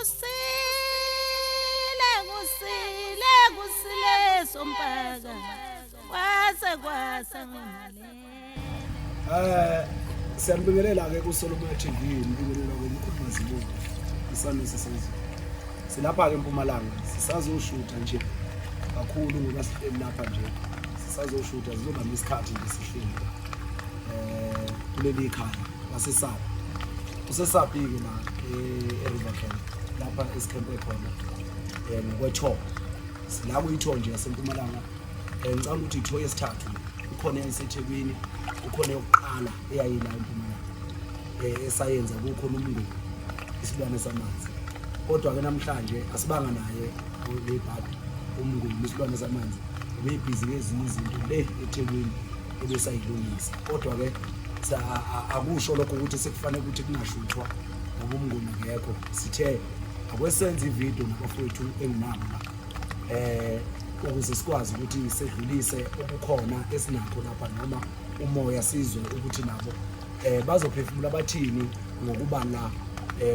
Kusile kusile kusile sompaka kwase kwasa ngimalele. Siyanibingelela ke kuSolomon TV, nibingelela kwemkhulu Mazibuko. Isanuse sezulu. Silapha ke eMpumalanga, sisazoshutha nje kakhulu ngoba sihleli lapha nje. Sisazoshutha zizoba nesikhathi nje sihleli. Kuleli khaya laseSaphi. Usesaphi ke la eRiver Camp lapha esikhempe khona ngokwetho. Sila kuyitho nje yaseMpumalanga. Ngicabanga ukuthi itho yesithathu ikhona eyayiseThekwini, kukhona eyokuqala eyayila eMpumalanga esayenza kukhona umnguni isilwane samanzi. Kodwa-ke namhlanje asibanga naye ngebhadi umnguni isilwane samanzi, ubebhizi ngezinye izinto le eThekwini ebesayilungisa. Kodwa-ke akusho lokho ukuthi sekufanele ukuthi kungashuthwa ngoba umnguni akekho. Sithe akwesenze ividiyo nabafowethu enginabo la ukuze sikwazi ukuthi sedlulise okukhona esinakho lapha noma umoya, sizwe ukuthi nabo bazophefumula bathini ngokuba la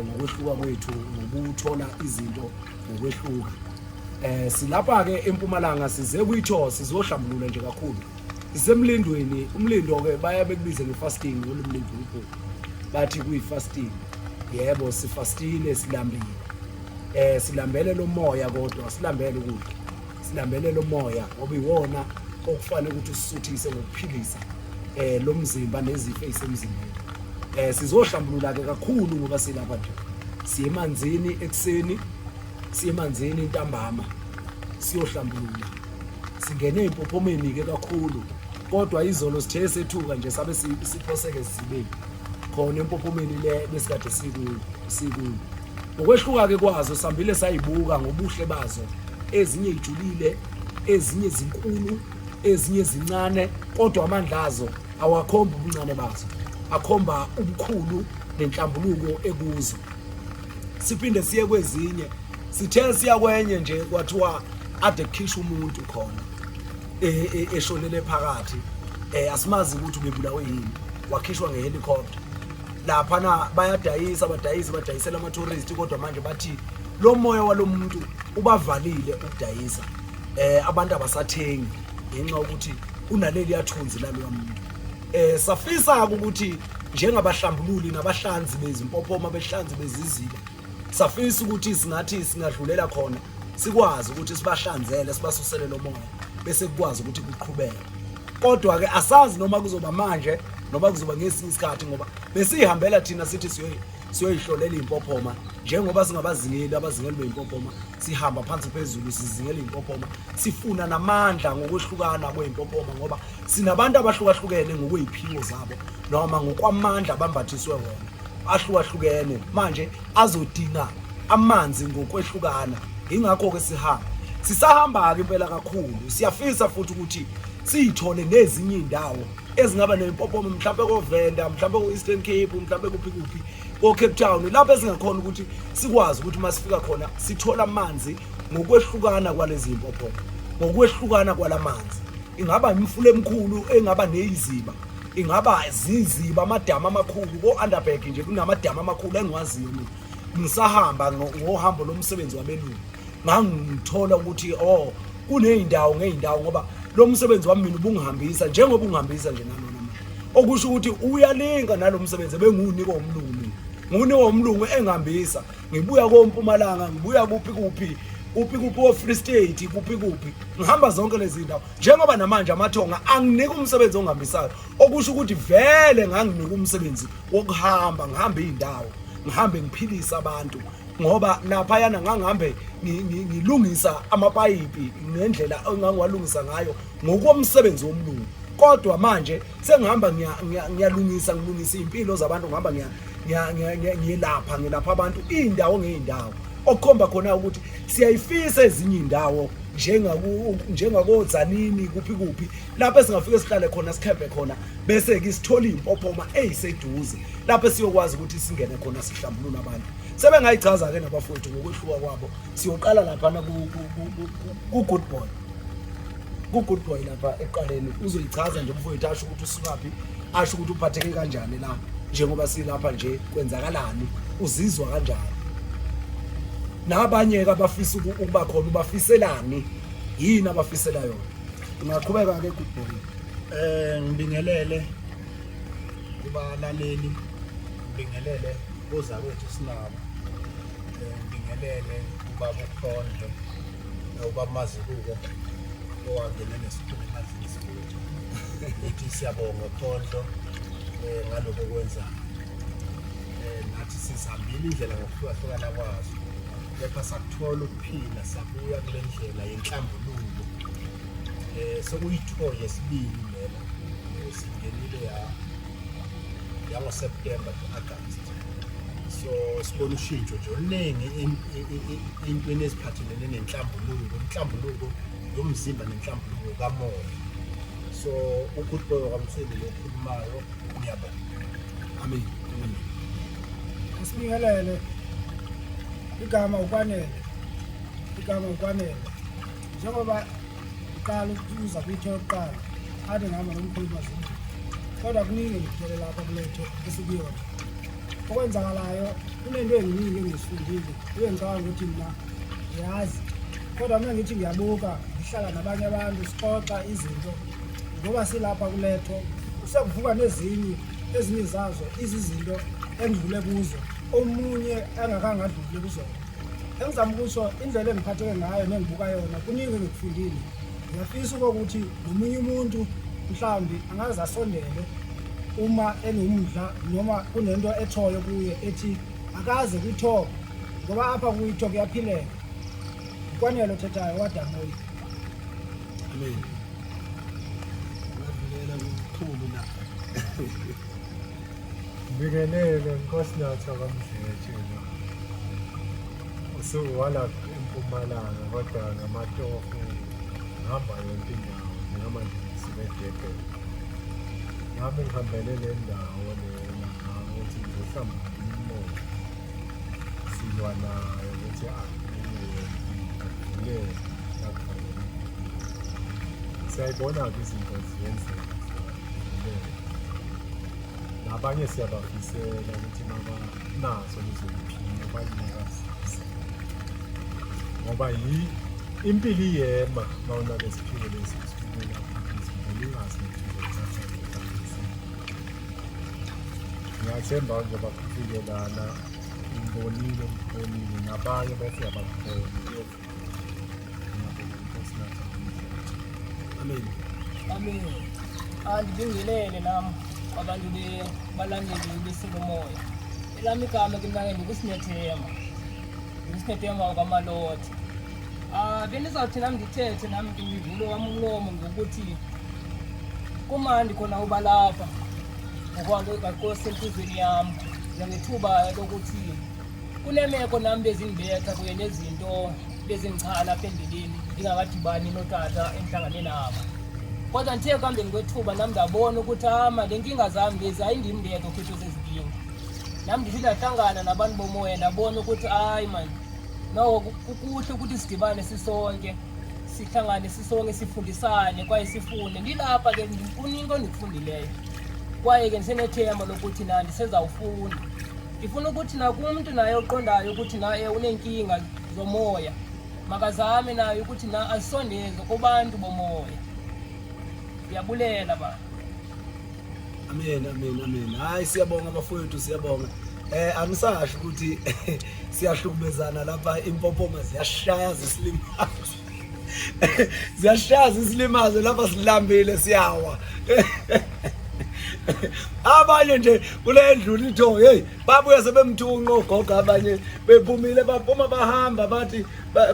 ngokwehluka kwethu, ngokuthola izinto ngokwehluka. Silapha ke eMpumalanga, size kuyitho sizohlambulula nje kakhulu. Sisemlindweni, umlindo ke baya bekubize ngefasting ngolimi lwebhubhu, bathi kuyi-fasting. Yebo, sifastile, silambile, silambele lo moya, kodwa silambele ukudla, silambele lo moya ngoba iwona okufanele ukuthi usisuthise ngokuphilisa lo mzimba nezifo ezisemzimbeni. Sizohlambulula ke kakhulu ngoba silapha nje, siye emanzini ekuseni, siye emanzini ntambama, siyohlambulula, singene ey'mpophomeni ke kakhulu. Kodwa izolo sithe sethuka nje sabe siphoseke esizibeni khona empophomeni le besikade sikuyo sikuyo. Ngokwehluka-ke kwazo sihambile sayibuka ngobuhle bazo, ezinye ijulile, ezinye zinkulu, ezinye zincane, kodwa amandla azo awakhombi ubuncane bazo, akhomba ubukhulu nenhlambuluko ekuzo. Siphinde siye kwezinye, sithe siya kwenye nje kwathiwa ade kukhishwa umuntu khona eshonele phakathi, asimazi ukuthi ubebulawe yini, wakhishwa ngehelicopter. Laphana bayadayisa, badayise, badayisela ama-tourist, kodwa manje bathi lo moya walo muntu ubavalile ukudayisa, abantu abasathengi ngenxa yokuthi unaleli yathunzi laloya muntu. Safisa ukuthi njengabahlambululi nabahlanzi bezimpophoma, behlanzi beziziba, safisa ukuthi singathi singadlulela khona sikwazi ukuthi sibahlanzele, sibasusele lo moya, bese kukwazi ukuthi kuqhubeke. Kodwa-ke asazi noma kuzoba manje noma kuzoba ngesinye isikhathi, ngoba besihambela thina sithi siyoyihlolela iy'mpophoma njengoba singabazingeli, abazingeli bey'mpophoma, sihamba phansi phezulu sizingela iy'mpophoma, sifuna namandla ngokwehlukana kwey'mpophoma, ngoba sinabantu abahlukahlukene ngokwey'phiwo zabo noma ngokwamandla abambathiswe wona ahlukahlukene, manje azodinga amanzi ngokwehlukana. Ingakho-ke sihamba, sisahamba-ke impela kakhulu. Siyafisa futhi ukuthi siyithole nezinye iy'ndawo ezingaba nempopoma, mhlawumbe koVenda, mhlawumbe ko-Eastern Cape, mhlawumbe kuphi kuphi ko-Cape Town, lapho esingakhona ukuthi sikwazi ukuthi uma sifika khona sithole amanzi ngokwehlukana kwalezi mpopoma, ngokwehlukana kwalamanzi. Ingaba imifula emikhulu engaba neyiziba, ingaba ziziba, amadamu amakhulu ko-Underberg nje kunamadamu amakhulu engiwaziyo mina. Ngisahamba ngohambo lomsebenzi wabelungu ngangithola ukuthi oh kuney'ndawo ngey'ndawo, ngoba lo msebenzi wami mina ubungihambisa njengoba ungihambisa nje nalona manje, okusho ukuthi uyalinka nalo msebenzi ebengiwunikwa umlungu. Mina ngiwunikwa umlungu engihambisa, ngibuya koMpumalanga, ngibuya kuphi kuphi kuphi kuphi ko-Free State, kuphi kuphi, ngihamba zonke lezi ndawo. Njengoba namanje amathonga anginika umsebenzi ongihambisayo, okusho ukuthi vele nganginika umsebenzi wokuhamba, ngihambe iy'ndawo, ngihambe ngiphilise abantu, ngoba laphayana ngangihambe ngilungisa amapayipi ngendlela engangiwalungisa ngayo ngokomsebenzi womlungu. Kodwa manje sengihamba ngiyalungisa, ngilungisa iy'mpilo zabantu, ngihamba ngiyelapha, ngilapha abantu iy'ndawo ngey'ndawo, okukhomba khona ukuthi siyayifisa ezinye iy'ndawo njengakoDzanini kuphi kuphi, lapho esingafike sihlale khona, sikhempe khona, bese-ke sithole iy'mpophoma ey'seduze lapho esiyokwazi ukuthi singene khona sihlambulule abantu. Sebengayichaza-ke nabafowethu ngokwehluka kwabo. Siyoqala laphana ku-Good Boy, ku-Good Boy lapha ekuqaleni uzoyichaza nje umfowethu, asho ukuthi usukaphi, asho ukuthi uphatheke kanjani la njengoba silapha nje, kwenzakalani, uzizwa kanjani. Nabanye ke abafisa ukuba khona ubafiselani? Yini abafisela yona? Ungaqhubeka ke good boy. Ngibingelele kubalaleli, ngibingelele kozakwethu sinabo. Ngibingelele ubaba uKhondlo, ubaba Mazibuko owangena nesikhulu emanzini sifuthi. Ngithi siyabonga Khondlo ngaloko okwenzayo. Nathi sizihambile indlela ngokuhlukahlukana kwazo. Kepha sakuthola ukuphila sabuya kule ndlela yenhlambuluko. Sekuyitho yesibili lena singenile ya yango-September to August. So sibona ushintsho nje oluningi entweni eziphathelene nenhlambuluko, inhlambuluko yomzimba nenhlambuluko kamoya. So uGood Boy wakwaMsweli lo okhulumayo, ngiyabonga. Amen. Amen. Asibingelele. Igama uKwanele. Igama uKwanele. Njengoba uqala ukuza kwitho yokuqala, ade ngihamba nomkhulu Mazibuko. Kodwa kuningi ngikuthole lapha kuletho esikuyona. Okwenzakalayo kunento eziningi engizifundile, uye ngicabanga ukuthi mina ngiyazi. Kodwa uma ngithi ngiyabuka, ngihlala nabanye abantu sixoxa izinto ngoba silapha kuletho, sekuvuka nezinye ezinye zazo izizinto engidlule kuzo omunye angakange adlule kuzona. Engizama ukusho indlela engiphatheke ngayo nengibuka yona kuningi engikufundile. Ngiyafisa ukuthi nomunye umuntu mhlawumbi angaze asondele uma enomdla noma kunento ethoyo kuye ethi akaze kwithoba ngoba apha kuyitho kuyaphileka. Ukwanele othethayo wadamuyi. Amen. Ngadlulela kukhulu na. Ngibikelele Nkosinathi wakwaMdletshe lo. Usuku wala eMpumalanga kodwa ngamatoho ngihamba yonke indawo njengamanje ngisuke eDurban. Nami ngihambele le ndawo lena ukuthi ngizohlambulula imimoya. Silwa nayo ukuthi akubuye akuvuleke akuvaleke. Siyayibona-ke izinto ziyenzeka ziyavuleka. Nabanye siyabafisela ukuthi mabanazo lezo mpilo bayinakazise ngoba yi impilo iyema mawunalesiphiwo lesi usibukela phansi vele ungazi nokuthi uzothatha phansi. Ngiyathemba njengoba kufike lana ngibonile ngibonile nabanye bese abakubona. Ngiyabonga Nkosi nathi. Amen. Amen. Andibingelele nami abantu balandeli beSilomoya. Elami igama ke mina ke ndikuSinethemba. NdikuSinethemba wakwaMalothe. Ah bendizawuthi nami ndithethe nami ke ngivule wami umlomo ngokuthi kumandi khona uba lapha ngokwasenhlizweni yami njengethuba lokuthi kunemeko nami bezingibetha kuye nezinto bezingichala apha endleleni ndingakadibani notata endihlangane nabo. Kodwa ndithe ekuhambeni kwethuba nami ndabona ukuthi ama le nkinga zami lezi ayindim ndedwa ophethwe zezinkinga. Nami ndithi ndahlangana nabantu bomoya ndabona ukuthi hayi mani noko kukuhle ukuthi sidibane sisonke sihlangane sisonke sifundisane kwaye sifunde. Ndilapha ke kuningi endikufundileyo kwaye ke ndisenethemba lokuthi na ndisezawufunda. Ndifuna ukuthi nakumntu naye oqondayo ukuthi naye uneenkinga zomoya makazame naye ukuthi na asondeze kubantu bomoya. Ndiyabulela baba. Amen, amen, amen. Hayi siyabonga bafowethu, siyabonga. Angisasho ukuthi siyahlukumezana lapha, impophoma ziyashaya zisilimaze. Ziyashaya zisilimaze lapha, silambile siyawa. Abanye nje kule ndlula itho, hey, babuye sebemthunqa ogogo, abanye bephumile baphuma bahamba bathi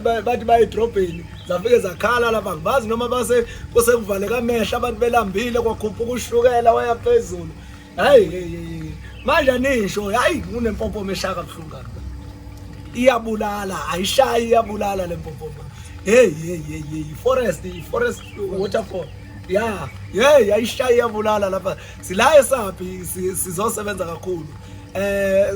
bathi baye edrobheni, zafike zakhala lapha, ngibazi noma base kusekuvaleka amehlo abantu belambile, kwakhuphuka ushukela waya phezulu. Hayi hey, hey, manje anisho, hayi kunempophoma eshaya kabuhlungu kabi. Iyabulala, ayishayi, iyabulala le mpophoma. Hey hey hey hey, forest, forest waterfall. Yeah, hey ayishayi iyabulala lapha. Sila esaphi sizosebenza kakhulu.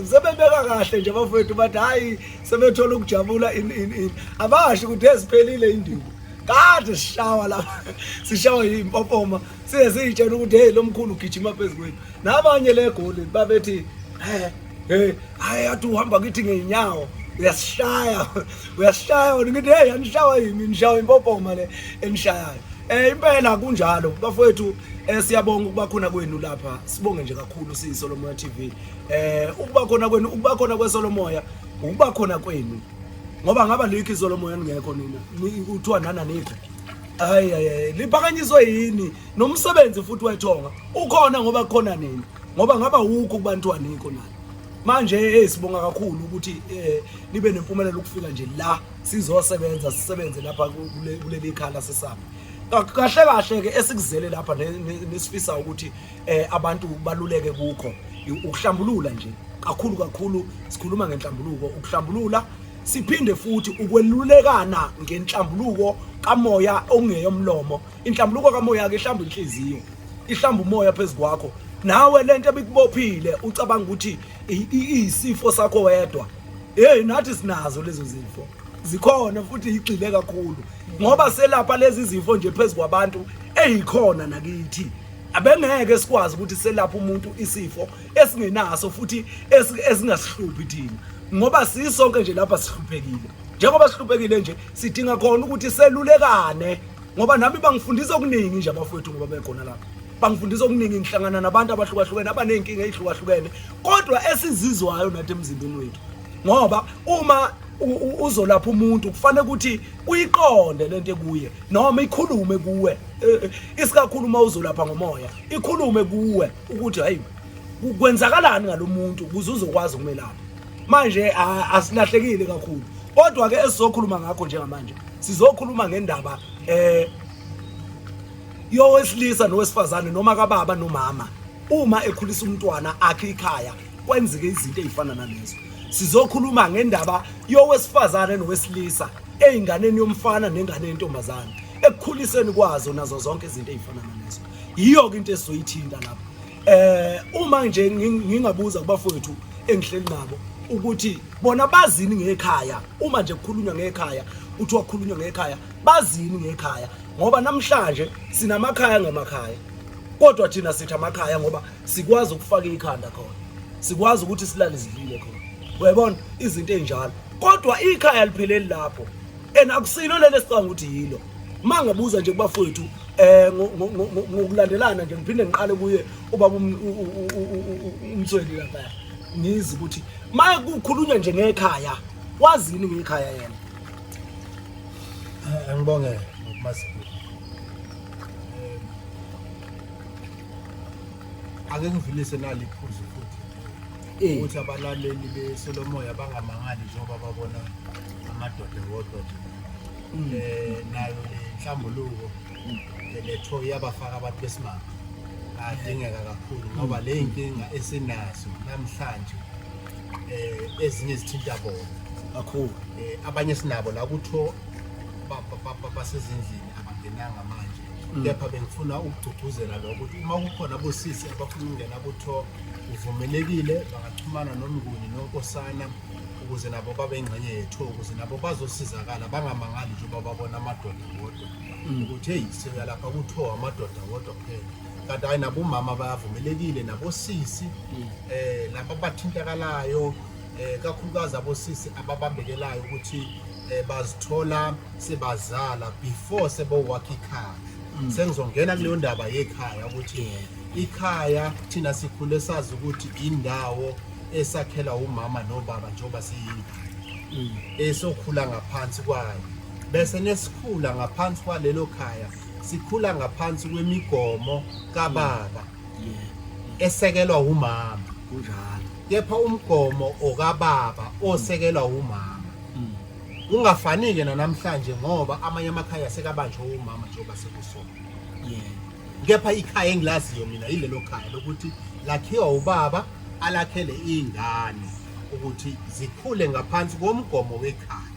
Sebebeka kahle nje bafowethu bathi hayi sebethola ukujabula in in in. Abasho ukuthi esiphelile induku. Kade sishawa lapha. Sishawa impophoma. Siye siyitshela ukuthi hey lo mkhulu ugijima phezu kwethu. Nabanye le goli babethi hey hey hayi athi uhamba kithi ngeenyawo. Uyasishaya, uyasishaya wena. Ngithi hey, anishawa yimi, nishawa impopoma le enishayayo. Impela kunjalo bafowethu, siyabonga ukuba khona kwenu lapha. Sibonge nje kakhulu siyiSolomoya TV. Ukuba khona kwenu, ukuba khona kweSolomoya, ukuba khona kwenu. Ngoba ngaba likho iSolomoya ningekho nina. Kuthiwa nana nikho. Hayi hayi, liphakanyiswe yini nomsebenzi futhi wethonga ukhona ngoba kukhona nini, ngoba ngaba wukho kubantu anikho nani. Manje hey, sibonga kakhulu ukuthi nibe nempumelelo ukufika nje la sizosebenza, sisebenze lapha kuleli khala sesabi. Kahle kahle ke esikuzele lapha nesifisa ukuthi abantu baluleke kukho ukuhlambulula nje kakhulu kakhulu. Sikhuluma ngenhlambuluko, ukuhlambulula, siphinde futhi ukwelulekana ngenhlambuluko kamoya ongeyomlomo. Inhlambuluko kamoya ke ihlamba inhliziyo, ihlamba umoya phezukwakho. Nawe lento ebikubophile ucabanga ukuthi iyisifo sakho wedwa, hey, nathi sinazo lezo zifo, zikhona futhi igxile kakhulu ngoba selapha lezi zifo nje phezukwabantu eyikhona nakithi. Abengeke sikwazi ukuthi selapha umuntu isifo esingenaso futhi esingasihluphi thina, ngoba sisonke nje lapha sihluphekile. Njengoba sihluphekile nje sidinga khona ukuthi selulekane, ngoba nami bangifundisa okuningi nje abafowethu ngoba bekhona lapha, bangifundisa okuningi. Ngihlangana nabantu abahlukahlukene abaney'nkinga ey'hlukahlukene kodwa esizizwayo nathi emzimbeni wethu, ngoba uma uzolapha umuntu kufanele ukuthi uyiqonde lento ekuye noma ikhulume kuwe, isikakhulu uma uzolapha ngomoya, ikhulume kuwe ukuthi hayi, kwenzakalani ngalomuntu ukuze uzokwazi ukumelapha. Manje asilahlekile kakhulu, kodwa ke esizokhuluma ngakho njengamanje, sizokhuluma ngendaba yowesilisa nowesifazane noma kababa nomama uma ekhulisa umntwana akhe ikhaya kwenzeke izinto ezifana nalezo. Sizokhuluma ngendaba yowesifazane nowesilisa eyinganeni yomfana nengane yentombazane ekukhuliseni kwazo nazo zonke izinto ezifana nalezo. Yiyo ke into esizoyithinta lapha. Uma nje ngingabuza kubafowethu engihleli nabo ukuthi bona bazini ngekhaya, uma nje kukhulunywa ngekhaya, kuthiwa kukhulunywa ngekhaya, bazini ngekhaya? Ngoba namhlanje sinamakhaya ngemakhaya, kodwa thina sithi amakhaya ngoba sikwazi ukufaka ikhanda khona, sikwazi ukuthi silale sidlile khona, uyayibona izinto ezinjalo. Kodwa ikhaya lipheleli lapho, and akusilo leli esicabanga ukuthi yilo. Mangabuza nje kubafowethu ngokulandelana nje, ngiphinde ngiqale kuye ubaba uMsweli lapha, ngizi ukuthi makukhulunywa nje ngekhaya wazini ngekhaya yena? Angibonge ngokumazibuko. Ake ngidlulise nali iphuzu futhi ukuthi abalaleli beSolomoya bangamangali njengoba babona amadoda wodwa nje. Nayo le nhlambuluko letho iyabafaka abantu besimame, bayadingeka kakhulu ngoba le inkinga esinazo namhlanje ezinye zithinta bona kakhulu. Abanye sinabo la kutho basezindlini abangenanga manje, kepha bengifuna ukugcugcuzela lokho ukuthi uma kukhona abosisi abafuna ukungena kutho uvumelekile, bangaxhumana noMnguni noNkosana ukuze nabo babe ingxenye yethu, ukuze nabo bazosizakala, bangamangali njengoba babona amadoda wodwa ukuthi hey, siya lapha kuthiwa amadoda wodwa kuphela, kanti hayi, nabomama bayavumelekile nabosisi laba bathintakalayo, kakhulukazi abosisi ababambekelayo ukuthi bazithola sebazala before sebowakha ikhaya. Sengizongena kuleyo ndaba yekhaya ukuthi ikhaya thina sikhule sazi ukuthi indawo esakhela umama nobaba njengoba siyingane esokhula ngaphansi kwayo, bese nesikhula ngaphansi kwalelo khaya sikhula ngaphansi kwemigomo kababa esekelwa umama. Kunjalo. Kepha umgomo okababa osekelwa umama ungafani-ke nanamhlanje, ngoba amanye amakhaya sekabanjwe umama njengoba sekusona. Kepha ikhaya engilaziyo mina yilelo khaya lokuthi lakhiwa ubaba alakhele iy'ngane ukuthi zikhule ngaphansi komgomo wekhaya.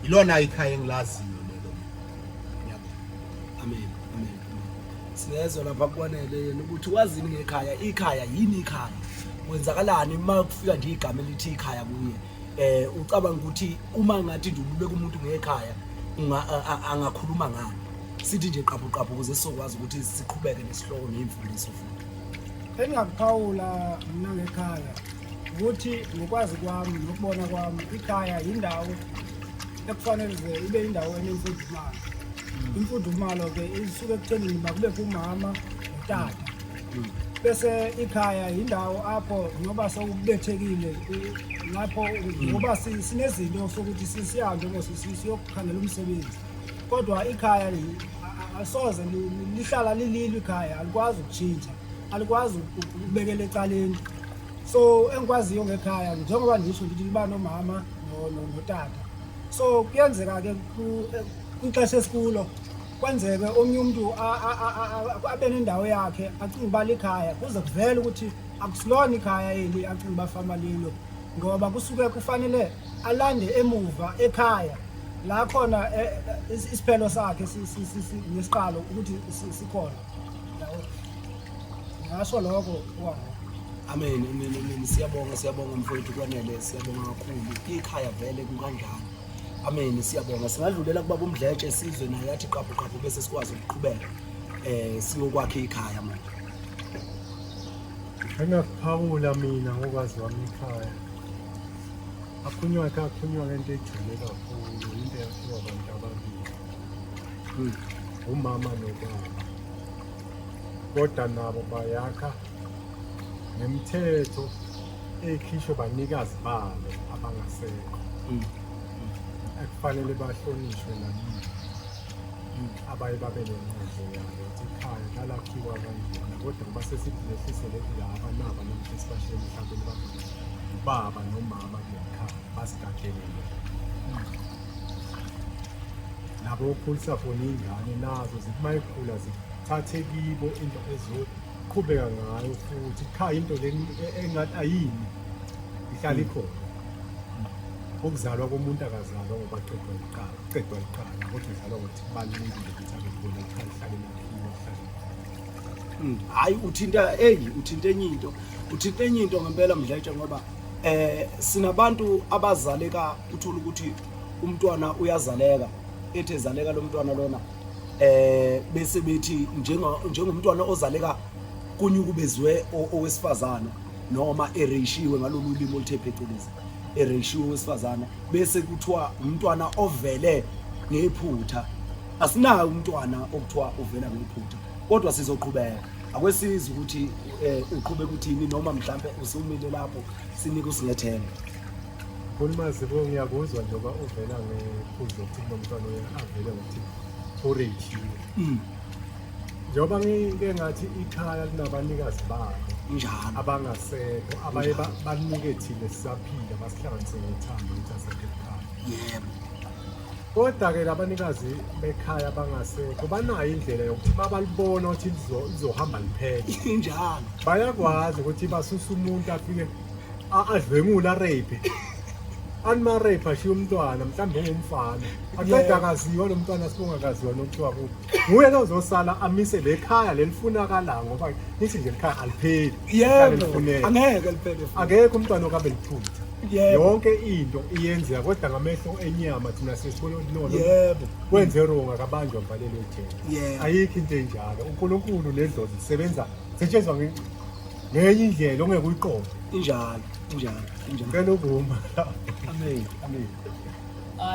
Ilona ikhaya engilaziyo lelo. Ngiyabonga. Amen, amen, amen. Siyezwa lapha kwanele yena ukuthi wazini ngekhaya, ikhaya yini, ikhaya kwenzakalani uma kufika nje igama elithi ikhaya kuye. Ucabanga ukuthi uma ngathi nje ululeka umuntu ngekhaya angakhuluma ngani? Sithi nje qaphu qaphu ukuze sizokwazi ukuthi siqhubeke nesihloko nezimfundiso futhi. Engingakuphawula mina ngekhaya, Ukuthi ngokwazi kwami nokubona kwami ikhaya yindawo ekufanele ze ibe indawo enemfudumalo. Imfudumalo-ke isuke ekuthenini makubekho umama notata. Bese ikhaya yindawo apho ngoba sewubethekile lapho ngoba sinezinto sokuthi sihambe ngo siyokukhangela umsebenzi. Kodwa ikhaya asoze lihlala lililo ikhaya alikwazi ukutshintsha, alikwazi ukubekela ecaleni. So engikwaziyo ngekhaya njengoba ngisho ngithi liba nomama notata. So kuyenzeka-ke kwixesha esikulo kwenzeke omnye umuntu abe nendawo yakhe acinga uba likhaya kuze kuvele ukuthi akusilona ikhaya eli acinga uba fama lilo ngoba kusuke kufanele alande emuva ekhaya la khona isiphelo sakhe nesiqalo ukuthi sikhona. Ngasho lokho wango. Amen, amen, amen. Siyabonga, siyabonga mfowethu kwanele, siyabonga kakhulu. Ikhaya vele kukanjani. Amen, siyabonga. Singadlulela kubaba uMdletshe sizwe naye athi qaphu qaphu bese sikwazi ukuqhubeka. Siyokwakha ikhaya manje. Engakuphawula mina ngokwazi wami ikhaya. Akhunywa ekhaya kukhulunywa ngento ejule kakhulu, into eyakhiwa abantu ababili. Umama nobaba. Kodwa nabo bayakha ngemithetho ekhishwe banikazi balo abangasekho. Ekufanele bahlonishwe nakibo. Abaye babe nenqubo yabo ukuthi ikhaya lalakhiwa kanjena kodwa ngoba sesithi lehlisele kulaba naba namuhla esibashiye emhlabeni bathi ubaba nomama kuleli khaya basigadele lona. Nabo okhulisa khona iy'ngane nazo zithi uma ikhula zithathe kibo into ezoqhubeka ngayo futhi ikhaya into le engathi ayimi ihlala ikhona. Ukuzalwa komuntu akazalwa ngoba qedwa iqala, qedwa iqala kodwa uzalwa ngokuthi kubalulekile ukuthi abe khona ikhaya lihlale lakhiwa lihlale. Hayi uthinta hey uthinta enye into. Uthinta enye into ngempela Mdletshe ngoba sinabantu abazaleka uthola ukuthi umntwana uyazaleka ethi ezaleka lo mntwana lona bese bethi njengomntwana ozaleka kunyukubezwe owesifazana noma ereishiwe ngalolu limi oluthe phecelezi ereishiwe owesifazana bese kuthiwa umntwana ovele ngephutha. Asinayo umntwana okuthiwa uvela ngephutha kodwa sizoqhubeka. Akwesizi ukuthi uqhube kuthini noma mhlambe usumile lapho sinike usinethemba. Khuluma Zibo, ngiyakuzwa njengoba uvela ngephuzu lokuthi kunomntwana oye avele ngokuthi urejiwe. Njengoba ngike ngathi ikhaya linabanikazi balo njalo abangasekho abaye banike thina sisaphila basihlanganise ngothando ukuthi asakhe ekhaya. Yebo. Kodwa-ke labanikazi bekhaya abangasekho banayo indlela yokuthi babalibona ukuthi lizohamba liphele. Njalo. Bayakwazi ukuthi basuse umuntu afike adlwengule arape. Anima-rape ashiye umntwana mhlawumbe ungumfana. Aqeda akaziwa lo mntwana sibonga akaziwa nokuthiwa kuphi. Nguye lo ozosala amise le khaya lelifunakala ngoba nithi nje likhaya alipheli. Yebo. Angeke liphele. Akekho umntwana okabe liphutha. Yonke into iyenzeka kodwa ngamehlo enyama thina sesibona ukuthi no. Yebo. Kwenze wrong akabanjwa mvalelo ejele. Ayikho into enjalo. uNkulunkulu nedlozi lisebenza setshenzwa ngenye indlela ongeke uyiqonde. Injalo, injalo, injalo. Ngicela ukuma. Amen, amen.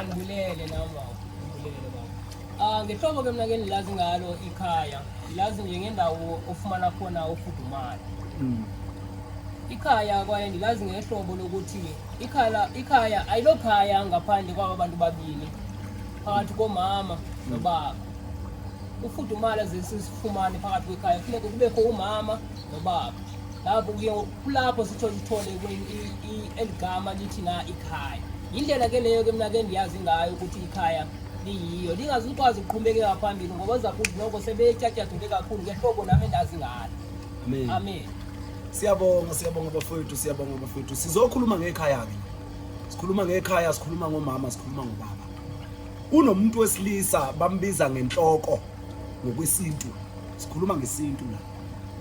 Ngibulele nami baba, ngibulele baba. Ngehlobo ke mina ke ngilazi ngalo ikhaya, ngilazi nje ngendawo ofumana khona ufudumala. Ikhaya kwaye ndilazi ngehlobo lokuthi ikhaya ayilokhaya ngaphandle kwaba bantu babili, phakathi komama nobaba. Ufudumala ze sisifumane phakathi kwekhaya, kufuneka kubekho umama nobaba. Lapho kulapho sithole eligama lithi na ikhaya. Indlela ke leyo ke mina ke ndiyazi ngayo ukuthi ikhaya liyiyo. Lingazukwazi ukuqhubekeka phambili ngoba zakuthi noko sebetyatyadule kakhulu ngehlobo nami endazi ngalo. Amen. Amen. Siyabonga, siyabonga bafowethu, siyabonga bafowethu. Sizokhuluma ngekhaya ke. Sikhuluma ngekhaya, sikhuluma ngomama, sikhuluma ngobaba. Kunomuntu wesilisa bambiza ngenhloko ngokwesintu. Sikhuluma ngesintu la.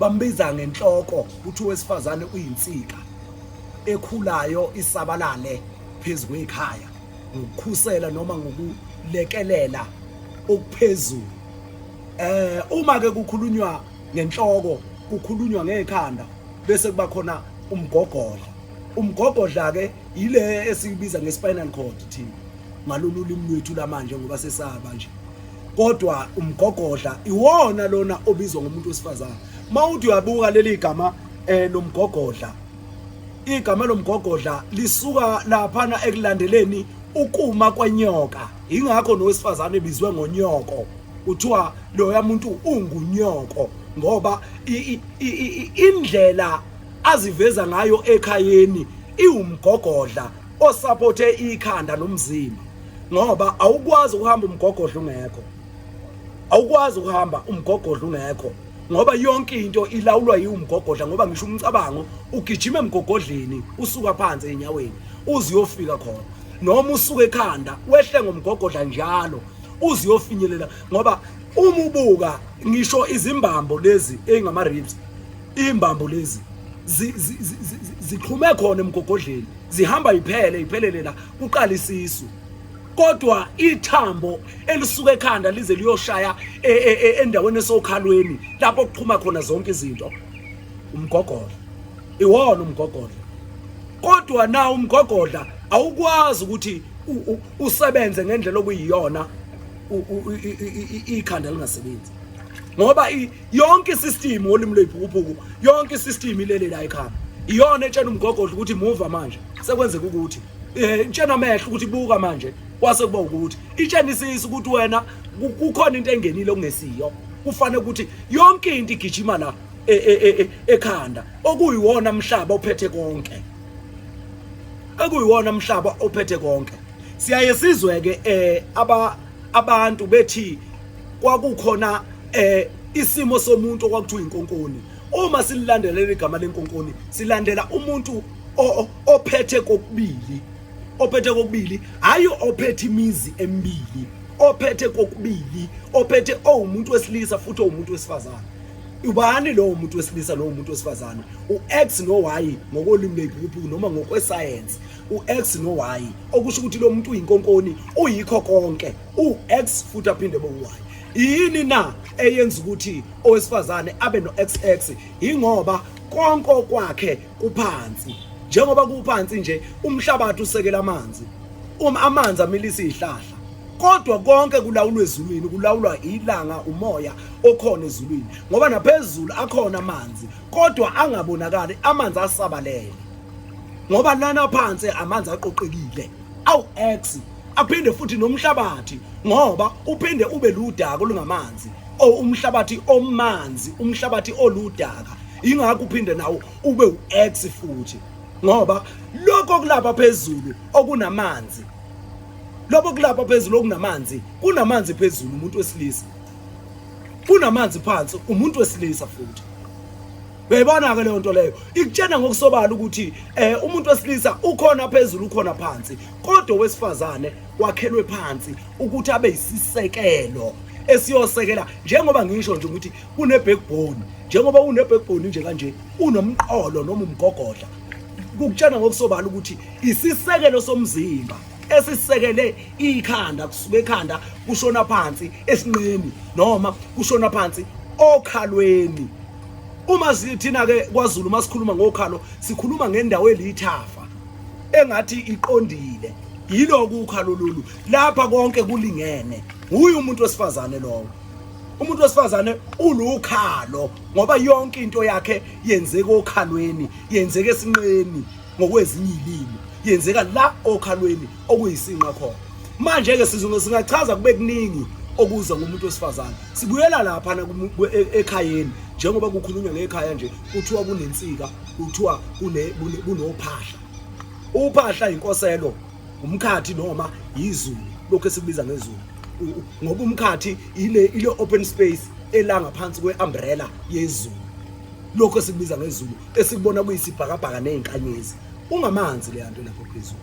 Bambiza ngenhloko uthi owesifazane uyinsika ekhulayo isabalale phezu kwekhaya ngokukhusela noma ngokulekelela okuphezulu. Uma ke kukhulunywa ngenhloko kukhulunywa ngekhanda bese kuba khona umgogodla. Umgogodla ke ile esiyibiza nge-spinal cord thina ngalolu limi lwethu lamanje ngoba sesaba nje. Kodwa umgogodla iwona lona obizwa ngomuntu wesifazane. Mawuthi uyabuka leli gama lomgogodla, igama lomgogodla lisuka laphana ekulandeleni ukuma kwenyoka. Ingakho nowesifazane ebizwe ngonyoko, kuthiwa loya muntu ungunyoko ngoba indlela aziveza ngayo ekhayeni iwumgogodla osapothe ikhanda nomzimba, ngoba awukwazi ukuhamba umgogodla ungekho, awukwazi ukuhamba umgogodla ungekho, ngoba yonke into ilawulwa yiwumgogodla, ngoba ngisho umcabango ugijima emgogodleni usuka phansi enyaweni uze uyofika khona, noma usuka ekhanda wehle ngomgogodla njalo uze uyofinyelela. Ngoba uma ubuka ngisho izimbambo lezi ezingama ribs, imbambo lezi zixhume khona emgogodleni, zihamba iphele iphelele la kuqala isisu, kodwa ithambo elisuka ekhanda lize liyoshaya endaweni esokhalweni lapho kuxhuma khona zonke izinto, umgogodla iwona umgogodla. Kodwa na umgogodla awukwazi ukuthi usebenze ngendlela okuyiyona ikhanda lingasebenzi, ngoba yonke isystem wolimi lwephukuphuku, yonke isystem ilele la ekhanda, iyona etshena umgogodla ukuthi muva manje sekwenzeka ukuthi itshena amehlo ukuthi buka manje, kwase kuba ukuthi itshena isisu ukuthi wena kukhona into engenile okungesiyo. Kufanele ukuthi yonke into igijima la ekhanda, okuyiwona mhlaba ophethe konke, okuyiwona mhlaba ophethe konke. Siyaye sizwe ke abantu bethi kwakukhona isimo somuntu okwakuthiwa inkonkoni. Uma sililandela igama lenkonkoni, silandela umuntu ophethe kokubili, ophethe kokubili, hayi ophethe imizi emibili, ophethe kokubili, ophethe owumuntu wesilisa futhi owumuntu wesifazane. Ubani lowo muntu wesilisa, lowo muntu wesifazane? U-X no-Y ngokolimi lwephukuphuku noma ngokwesayensi, u-X no-Y, okusho ukuthi lo muntu uyinkonkoni, uyikho konke, u-X futhi aphinde be u-Y. Yini na eyenza ukuthi owesifazane abe no-XX? Ingoba konke kwakhe kuphansi. Njengoba kuphansi nje, umhlabathi usekela amanzi, uma amanzi amilisa izihlahla, kodwa konke kulawulwa ezulwini, kulawulwa ilanga, umoya okhona ezulwini, ngoba naphezulu akhona amanzi, kodwa angabonakali, amanzi asabalele, ngoba lana phansi amanzi aqoqekile awu-X. Aphinde futhi nomhlabathi, ngoba uphinde ube ludaka olungamanzi, umhlabathi omanzi, umhlabathi oludaka, ingakho uphinde nawo ube u-X futhi, ngoba lokho kulapha phezulu okunamanzi, lokho kulapha phezulu okunamanzi, kunamanzi phezulu umuntu wesilisa, kunamanzi phansi umuntu wesilisa futhi. Uyayibona ke leyo nto leyo ikutshena ngokusobala ukuthi umuntu wesilisa ukhona phezulu, ukhona phansi, kodwa owesifazane wakhelwe phansi ukuthi abe isisekelo esiyosekela. Njengoba ngisho nje ukuthi kune backbone, njengoba une backbone nje kanje, unomqolo noma umgogodla, kukutshena ngokusobala ukuthi isisekelo somzimba esisekele ikhanda, kusuka ekhanda kushona phansi esinqeni noma kushona phansi okhalweni. Uma sithina ke kwaZulu masikhuluma ngokhalo, sikhuluma ngendawo elithafa engathi iqondile, yilokhu ukhalo lolu lapha konke kulingene. Nguye umuntu wesifazane lowo, umuntu wesifazane ulukhalo, ngoba yonke into yakhe yenzeka okhalweni, yenzeka esinqeni ngokwezinye izilimi, yenzeka la okhalweni okuyisinqa khona. Manje ke sizwe singachaza kube kuningi okuza ngomuntu wesifazane. Sibuyela lapha ekhayeni, njengoba kukhulunywa ngekhaya nje, kuthiwa kunensika, kuthiwa kunophahla. Uphahla inkoselo, umkhathi noma izulu, lokho esikubiza ngezulu, ngoba umkhathi ile open space ela ngaphansi kweumbrella yezulu, lokho esikubiza ngezulu, esikubona kuyisibhakabhaka nezinkanyezi. Ungamanzi le nto lapho phezulu,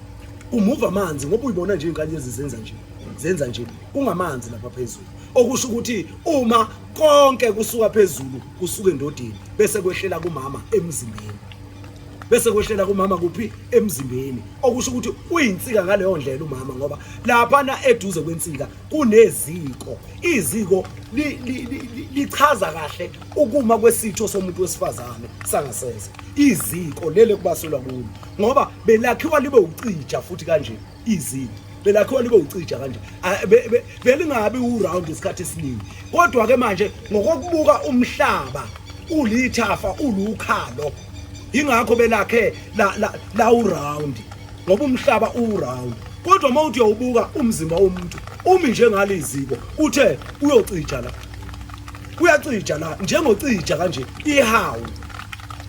umuva amanzi, ngoba uyibona nje izinkanyezi zenza nje, zenza nje, kungamanzi lapha phezulu, okusho ukuthi uma konke kusuka phezulu kusuka endodeni bese kwehlela kumama emzimbeni. Bese kwehlela kumama kuphi? Emzimbeni. Okusho ukuthi uyinsika ngaleyo ndlela umama, ngoba laphana eduze kwensika kuneziko. Iziko lichaza kahle ukuma kwesitho somuntu wesifazane sangasese. Iziko lele kubaselwa kulo, ngoba belakhiwa libe ucija futhi kanje. Iziko belakhiwa libe ucija kanje, belingabi uround isikhathi esiningi. Kodwa ke manje ngokokubuka umhlaba ulithafa ulukhalo, ingakho belakhe la la, la uround, ngoba umhlaba uround. Kodwa uma uthi uyawubuka umzimba womuntu umi njengaleziko, uthe uyocija la, uyacija la njengocija kanje ihawu.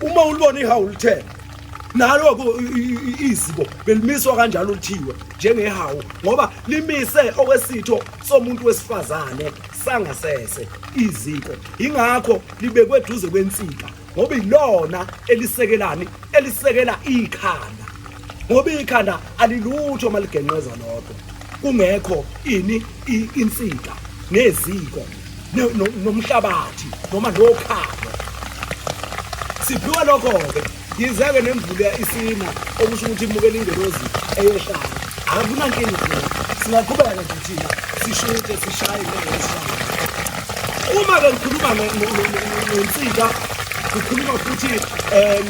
Uma ulibona ihawu lithe nalo iziko belimiswa kanjalo lithiwe njengehawu, ngoba limise okwesitho somuntu wesifazane sangasese iziko. Ingakho libekwe eduze kwensika, ngoba ilona elisekelani, elisekela ikhanda, ngoba ikhanda alilutho maligenqeza lodwa kungekho ini insika neziko nomhlabathi noma nokhalo. Siphiwa lokho-ke, yizeke nemvula isina, okusho ukuthi imukela ingelozi eyehlayo. Akunankinga khona, singaqhubeka nje thina sishuthe sishaye njengesishaye. Uma-ke ngikhuluma ngensika, ngikhuluma futhi um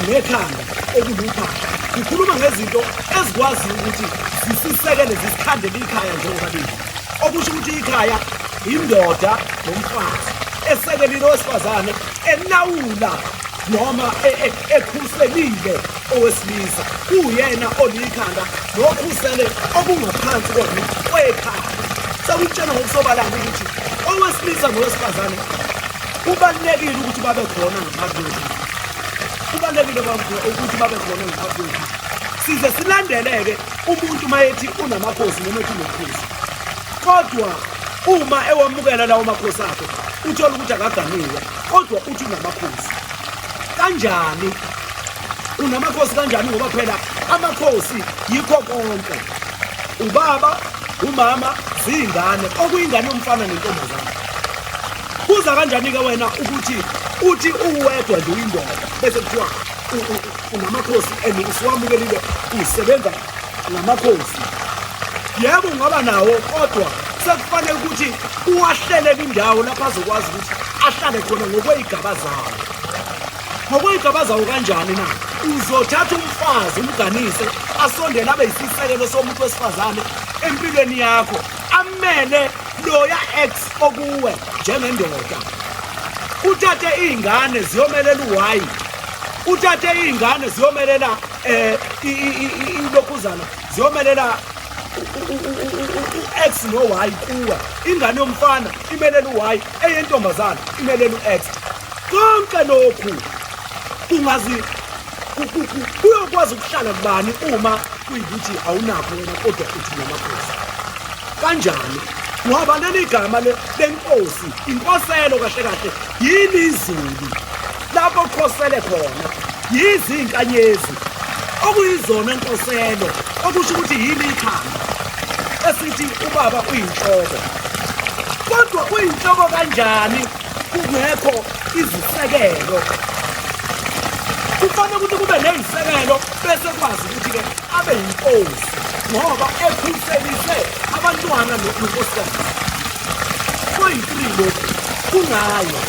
nekhanda okuluphahla, ngikhuluma ngezinto ezikwaziyo ukuthi zisisekele zisikhandele ikhaya njengoba linje. Okusho ukuthi ikhaya indoda nomfazi esekelile owesifazane, elawula noma ekhuselile owesilisa, kuyena olikhanda nokhusele okungaphansi kwani kwekhaya. Sekutshena ngokusobala ukuthi owesilisa nowesifazane kubalulekile ukuthi babe khona ngaphansi kwekhaya, kubalulekile ukuthi babe khona ngaphansi kwekhaya. Size silandeleke umuntu mayethi unamakhosi noma ethi unobukhosi, kodwa uma ewamukela lawo makhosi akhe uthola ukuthi akaganiwe, kodwa uthi unamakhosi. Kanjani unamakhosi? Kanjani? Ngoba phela amakhosi yikho konke, ubaba, umama, ziyingane, okuyingane yomfana nentombazane. Kuza kanjani-ke wena ukuthi uthi uwedwa nje uyindoda bese kuthiwa unamakhosi and usuwamukelile, usebenza ngamakhosi? Yebo, ungaba nawo, kodwa sekufanele ukuthi uwahlelele indawo lapho azokwazi ukuthi ahlale khona ngokwey'gaba zawo. Ngokwey'gaba zawo kanjani na? Uzothatha umfazi umganise, asondele abe yisisekelo somuntu wesifazane empilweni yakho, amele loya ex okuwe njengendoda. Uthathe iy'ngane ziyomelela u-Y, uthathe iy'ngane ziyomelela um ilokhuzana, ziyomelela u-X no-Y kuwe. Ingane yomfana imelela u-Y, eyentombazana imelela u-X. Konke lokhu kungazi kuyokwazi ukuhlala kubani uma kuyikuthi awunakho wena, kodwa uthi namakhosi? Kanjani? Ngoba leli gama lenkosi, inkoselo kahle kahle yini? Izulu lapho khosele khona yizinkanyezi okuyizona nkoselo, okusho ukuthi yini ikhanda esithi ubaba uyinhloko. Kodwa uyinhloko kanjani kungekho izisekelo? Kufanele ukuthi kube nezisekelo bese kwazi ukuthi-ke abe yinkosi, ngoba ekhuselise abantwana nonkosikazi koyi-three. Lokhu kungayo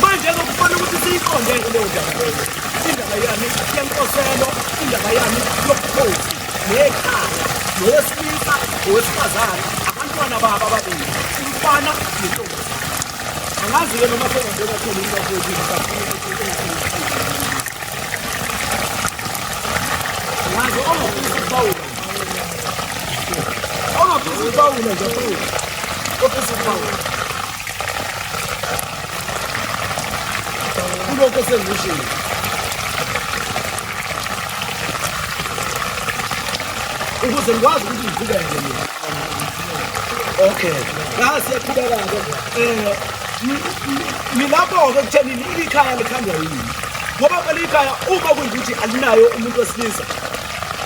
manje-ke kufanele ukuthi siyiqonde-ke leyo ndaba leyo, indaba yani yenkoselo, indaba yani yobukhosi nekhaya, nowesilisa nowesifazane, abantwana babo ababili, umfana nentombazane. Angazi-ke noma sengabeka khona into. Angazi ongafisa ukuphawula, ongafisa ukuphawula nje, phawula ofisa ukuphawula kulokho esengikushilo, ukuze ngikwazi ukuthi ngiqhubeke mina. Okay, la siyaqhubeka-ke. Ngilapho-ke ekuthenini ikhaya likhandwa yini, ngoba phela ikhaya uma kuyikuthi alinayo umuntu wesilisa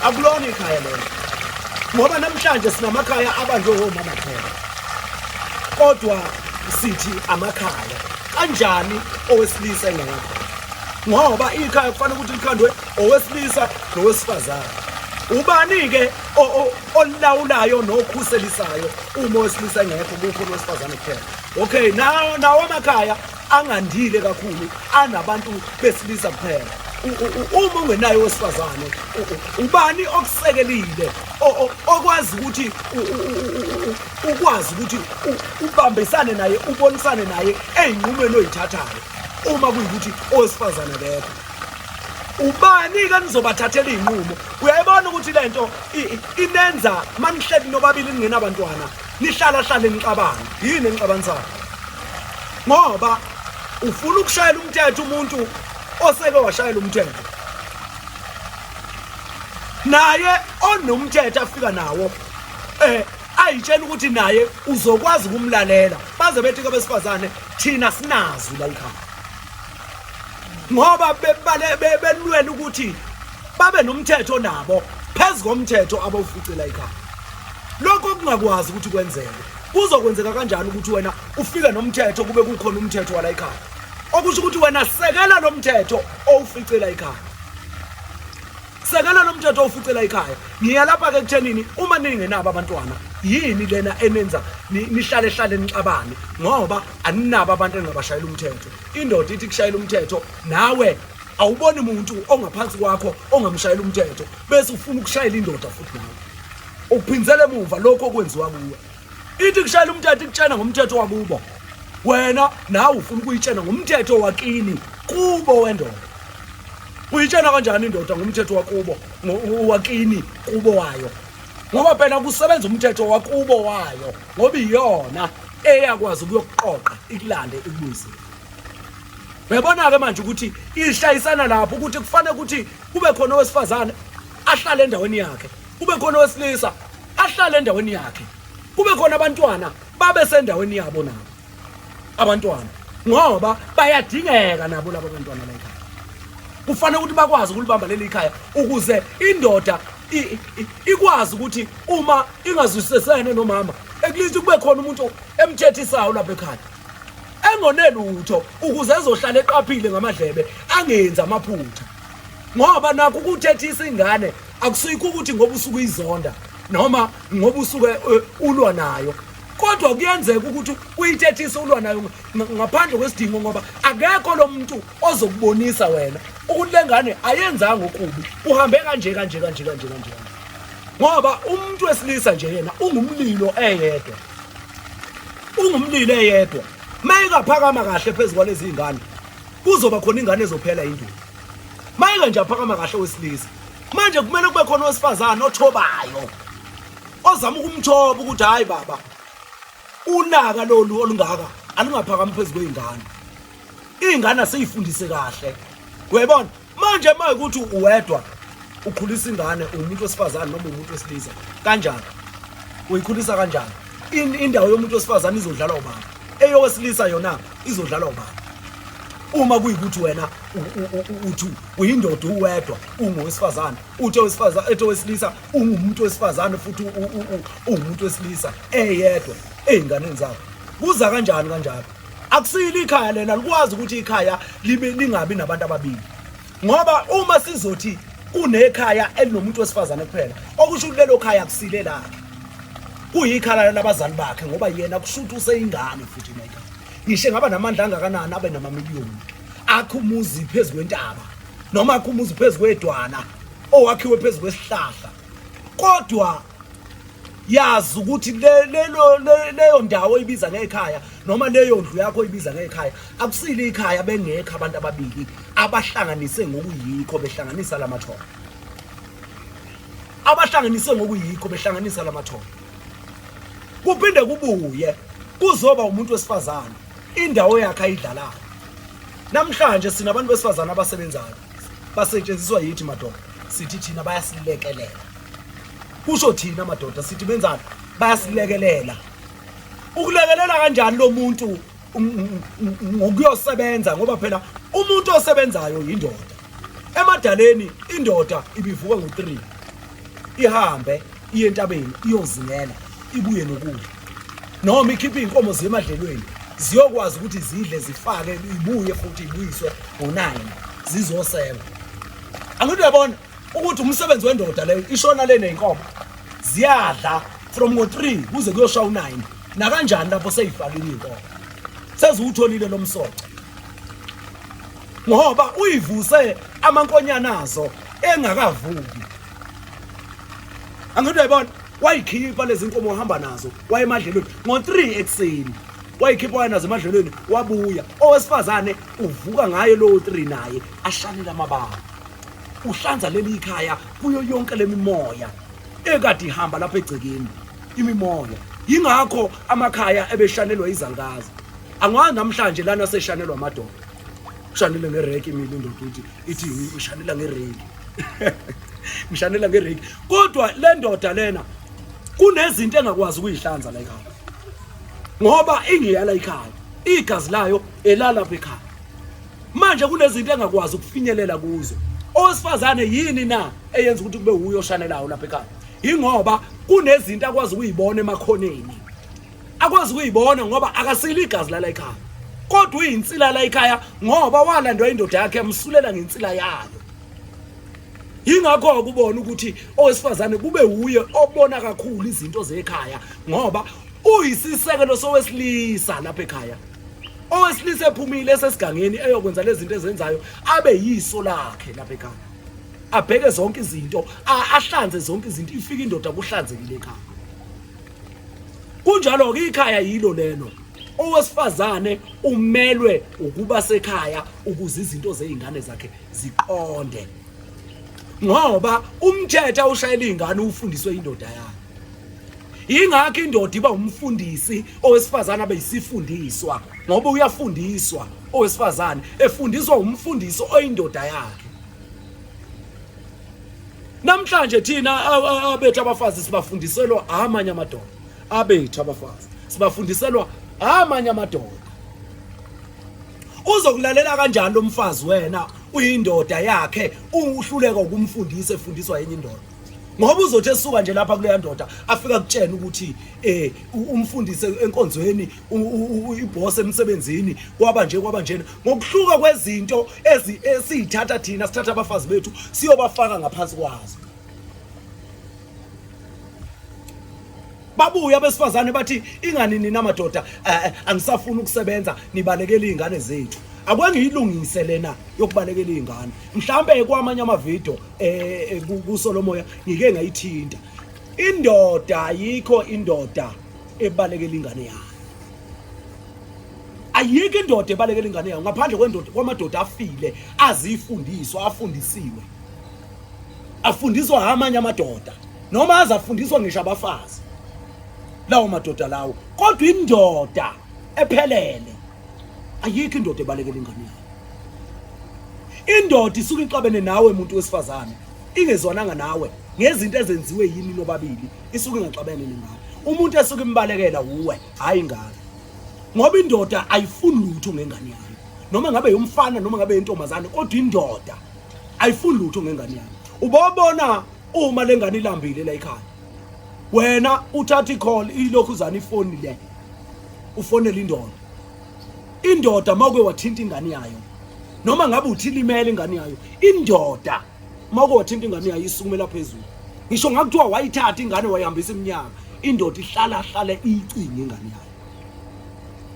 akulona ikhaya lelo, ngoba namhlanje sinamakhaya abanjwe omama khona, kodwa sithi amakhaya. Kanjani owesilisa engekho? Ngoba ikhaya kufanele ukuthi likhandwe owesilisa nowesifazane. Ubani-ke olawulayo nokhuselisayo uma owesilisa engekho, kukhona owesifazane kuphela? Okay, nawo amakhaya angandile kakhulu anabantu besilisa kuphela. Uma ungenayo owesifazane, ubani okusekelile okwazi ukuthi ukwazi ukuthi ubambisane naye, ubonisane naye ey'nqumweni oyithathayo uma kuyikuthi owesifazane akekho? Ubani-ke nizobathathela iy'nqumo? Uyayibona ukuthi le nto inenza manihleli nobabili ningenabantwana, nihlala hlale nixabane. Yini enixabanisayo? Ngoba ufuna ukushayela umthetho umuntu oseke washayela umthetho, naye onomthetho afika nawo ayitshela ukuthi naye uzokwazi ukumlalela. Baze bethi kwabesifazane thina sinazwi la ekhaya, ngoba belwela ukuthi babe nomthetho nabo phezu komthetho abawuficela ekhaya. Lokho kungakwazi ukuthi kwenzeke. Kuzokwenzeka kanjani ukuthi wena ufike nomthetho kube kukhona umthetho wala ekhaya? Okusho ukuthi wena sekela lo mthetho owuficela ekhaya, sekela lo mthetho owuficela ekhaya. Ngiya lapha-ke ekuthenini uma ningenabo abantwana, yini lena enenza nihlale hlale nixabane? Ngoba aninabo abantu eningabashayela umthetho. Indoda ithi kushayela umthetho, nawe awuboni muntu ongaphansi kwakho ongamshayela umthetho, bese ufuna ukushayela indoda futhi nawe ukuphinzela emuva lokho okwenziwa kuwe. Ithi kushayela umthetho, ikutshena ngomthetho wakubo, wena nawe ufuna ukuyitshena ngomthetho wakini kubo wendoda. Uyitshena kanjani indoda ngomthetho wakubo wakini kubo wayo? Ngoba phela kusebenza umthetho wakubo wayo, ngoba iyona eyakwazi ukuyokuqoqa ikulande ikubuyise. Uyabona-ke manje ukuthi ishayisana lapho, ukuthi kufanele ukuthi kube khona owesifazane ahlale endaweni yakhe, kube khona owesilisa ahlale endaweni yakhe, kube khona abantwana babe sendaweni yabo nabo abantwana, ngoba bayadingeka nabo laba bantwana la ekhaya. Kufanele ukuthi bakwazi ukulibamba leli khaya ukuze indoda ikwazi ukuthi uma ingazwisisene nomama, at least kube khona umuntu emthethisayo lapha ekhaya engonelutho, ukuze ezohlala eqaphile ngamadlebe angenzi amaphutha. Ngoba nakho ukuthethisa ingane akusikho ukuthi ngoba usuke uyizonda noma ngoba usuke ulwa nayo, kodwa kuyenzeka ukuthi uyithethise ulwa nayo ngaphandle kwesidingo, ngoba akekho lo muntu ozokubonisa wena ukuthi le ngane ayenzanga okubi, uhambe kanje kanje kanje kanje kanje. Ngoba umuntu wesilisa nje yena ungumlilo eyedwa, ungumlilo eyedwa. Mayingaphakama kahle phezu kwalezi ngane, kuzoba khona ingane ezophela induku. Mayike nje aphakama kahle owesilisa, manje kumele kube khona owesifazane othobayo, ozama ukumthoba ukuthi hayi baba, ulaka lolu olungaka alungaphakami phezu kwey'ngane, iy'ngane asiyifundise kahle. Uyayibona manje uma ukuthi uwedwa ukhulisa ingane, umuntu wesifazane noma umuntu wesilisa, kanjani uyikhulisa kanjani? Indawo yomuntu wesifazane izodlalwa ubani? Eyowesilisa yona izodlalwa ubani? Uma kuyikuthi wena uthi uyindoda uwedwa, ungowesifazane, uthi owesifazane ethi owesilisa ungumuntu wesifazane futhi ungumuntu wesilisa eyedwa ey'nganeni zakho, kuza kanjani kanjalo? Akusilo ikhaya lena. Likwazi ukuthi ikhaya libe lingabi nabantu ababili, ngoba uma sizothi kunekhaya elinomuntu wesifazane kuphela, okusho ukuthi lelo khaya akusile lakhe, kuyikhaya labazali bakhe, ngoba yena kusho ukuthi useyingane futhi nekhaya. Ngisho engaba namandla angakanani, abe namamiliyoni, akhe umuzi phezu kwentaba noma akhe umuzi phezu kwedwala owakhiwe phezu kwesihlahla, kodwa yazi ukuthi lelo leyo ndawo oyibiza ngekhaya noma leyo ndlu yakho oyibiza ngekhaya akusile ikhaya bengekho abantu ababili abahlanganise ngokuyikho, behlanganisa lamathongo, abahlanganise ngokuyikho, behlanganisa lamathongo. Kuphinde kubuye kuzoba umuntu wesifazane indawo yakhe ayidlalayo. Namhlanje sinabantu besifazane abasebenzayo, basetshenziswa yithi madoda, sithi thina bayasilekelela. Kusho thina madoda sithi benzani? Bayasilekelela. Ukulekelela kanjani lo muntu ngokuyosebenza? Ngoba phela umuntu osebenzayo yindoda. Emadaleni indoda ibivuka ngo-3 ihambe iye entabeni iyozingela, ibuye nokudla, noma ikhiphe iy'nkomo ziye emadlelweni ziyokwazi ukuthi zidle zifake, ibuye futhi ibuyiswe ngo-9. zizosenga. Angithi uyabona ukuthi umsebenzi wendoda leyo, ishona le ney'nkomo ziyadla from ngo-3 kuze kuyoshaya u-9 nakanjani lapho seyifakile iy'nkomo, seziwutholile lo msoco ngoba uyivuse amankonyana azo engakavuki. Angithi uyayibona, wayikhipha lezi nkomo wahamba nazo waye emadlelweni ngo-3 ekuseni, wayikhipha waya nazo emadlelweni wabuya. Owesifazane uvuka ngaye lowo 3 naye ashanele amabala, uhlanza leli ikhaya kuyo yonke lemimoya ekade ihamba lapha egcekeni, imimoya. Yingakho amakhaya ebeshanelwa izalukazi. Angiwazi namhlanje lana seshanelwa amadoda, ushanele ngereki imile indoda uthi ithi ushanela ngereki, ngishanela ngereki. Kodwa le ndoda lena kunezinto engakwazi ukuyihlanza la ekhaya ngoba ingiyala ekhaya, igazi layo elalapha ekhaya. Manje kunezinto engakwazi ukufinyelela kuzo. Owesifazane yini na eyenza ukuthi kube wuye oshanelayo lapha ekhaya? Yingoba kunezinto akwazi ukuyibona emakhoneni, akwazi ukuyibona ngoba akasile igazi lala ekhaya, kodwa uyinsila la ekhaya ngoba walandwa indoda yakhe yamsulela ngensila yayo. Yingakho kubona ukuthi owesifazane kube wuye obona kakhulu izinto zekhaya ngoba uyisisekelo sowesilisa lapha ekhaya. Owesilisa ephumile esesigangeni eyokwenza lezi zinto ezenzayo, abe yiso lakhe lapha ekhaya, abheke zonke izinto, ahlanze zonke izinto, ifike indoda kuhlanzekile ekhaya. Kunjalo-ke ikhaya yilo lelo. Owesifazane umelwe ukuba sekhaya ukuze izinto zey'ngane zakhe ziqonde, ngoba umthetho awushayela iy'ngane ufundiswe indoda yakhe. Yingakho indoda iba umfundisi, owesifazane abe yisifundiswa, ngoba uyafundiswa owesifazane, efundiswa umfundisi oyindoda yakhe. Namhlanje thina abethu abafazi sibafundiselwa amanye amadoda, abethu abafazi sibafundiselwa amanye amadoda. Uzokulalela kanjani lo mfazi wena uyindoda yakhe uhluleka ukumfundisa efundiswa yenye indoda? Ngoba uzothi esuka nje lapha kuleya ndoda afika kutshena ukuthi umfundise enkonzweni, iboss emsebenzini, kwaba nje kwaba njena, ngokuhluka kwezinto esiyithatha thina sithatha abafazi bethu siyobafaka ngaphansi kwazo. Babuye abesifazane bathi ingani nina madoda angisafuni ukusebenza, nibalekela izingane zethu. Ake ngiyilungise lena yokubalekela izingane, mhlambe kwamanye amavidiyo kuSolomoya ngike ngayithinta. Indoda ayikho indoda ebalekela ingane yayo, ayikho indoda ebalekela ingane yayo ngaphandle kwendoda kwamadoda afile, azifundiswa, afundisiwe, afundiswa amanye amadoda, noma azafundiswa ngisho abafazi lawo madoda lawo. Kodwa indoda ephelele, ayikho indoda ebalekela ingane yayo. Indoda isuke ixabene nawe muntu wesifazane, ingezwananga nawe ngezinto ezenziwe yini nobabili, isuke ingaxabene nengane. Umuntu esuke imbalekela wuwe, hayi ingane, ngoba indoda ayifuni lutho ngengane yayo, noma ngabe yomfana noma ngabe yentombazane, kodwa indoda ayifuni lutho ngengane yayo. Ubobona uma lengane ilambile la ekhaya, wena uthatha i-call, ilokhu uzana ifoni le, ufonela indoda. Indoda mawuke wathinta ingane yayo, noma ngabe uthi ilimele ingane yayo, indoda mawuke wathinta ingane yayo isukumela phezulu. Ngisho ngakuthiwa wayithatha ingane wayihambisa iminyaka, indoda ihlala hlale iyicinge ingane yayo,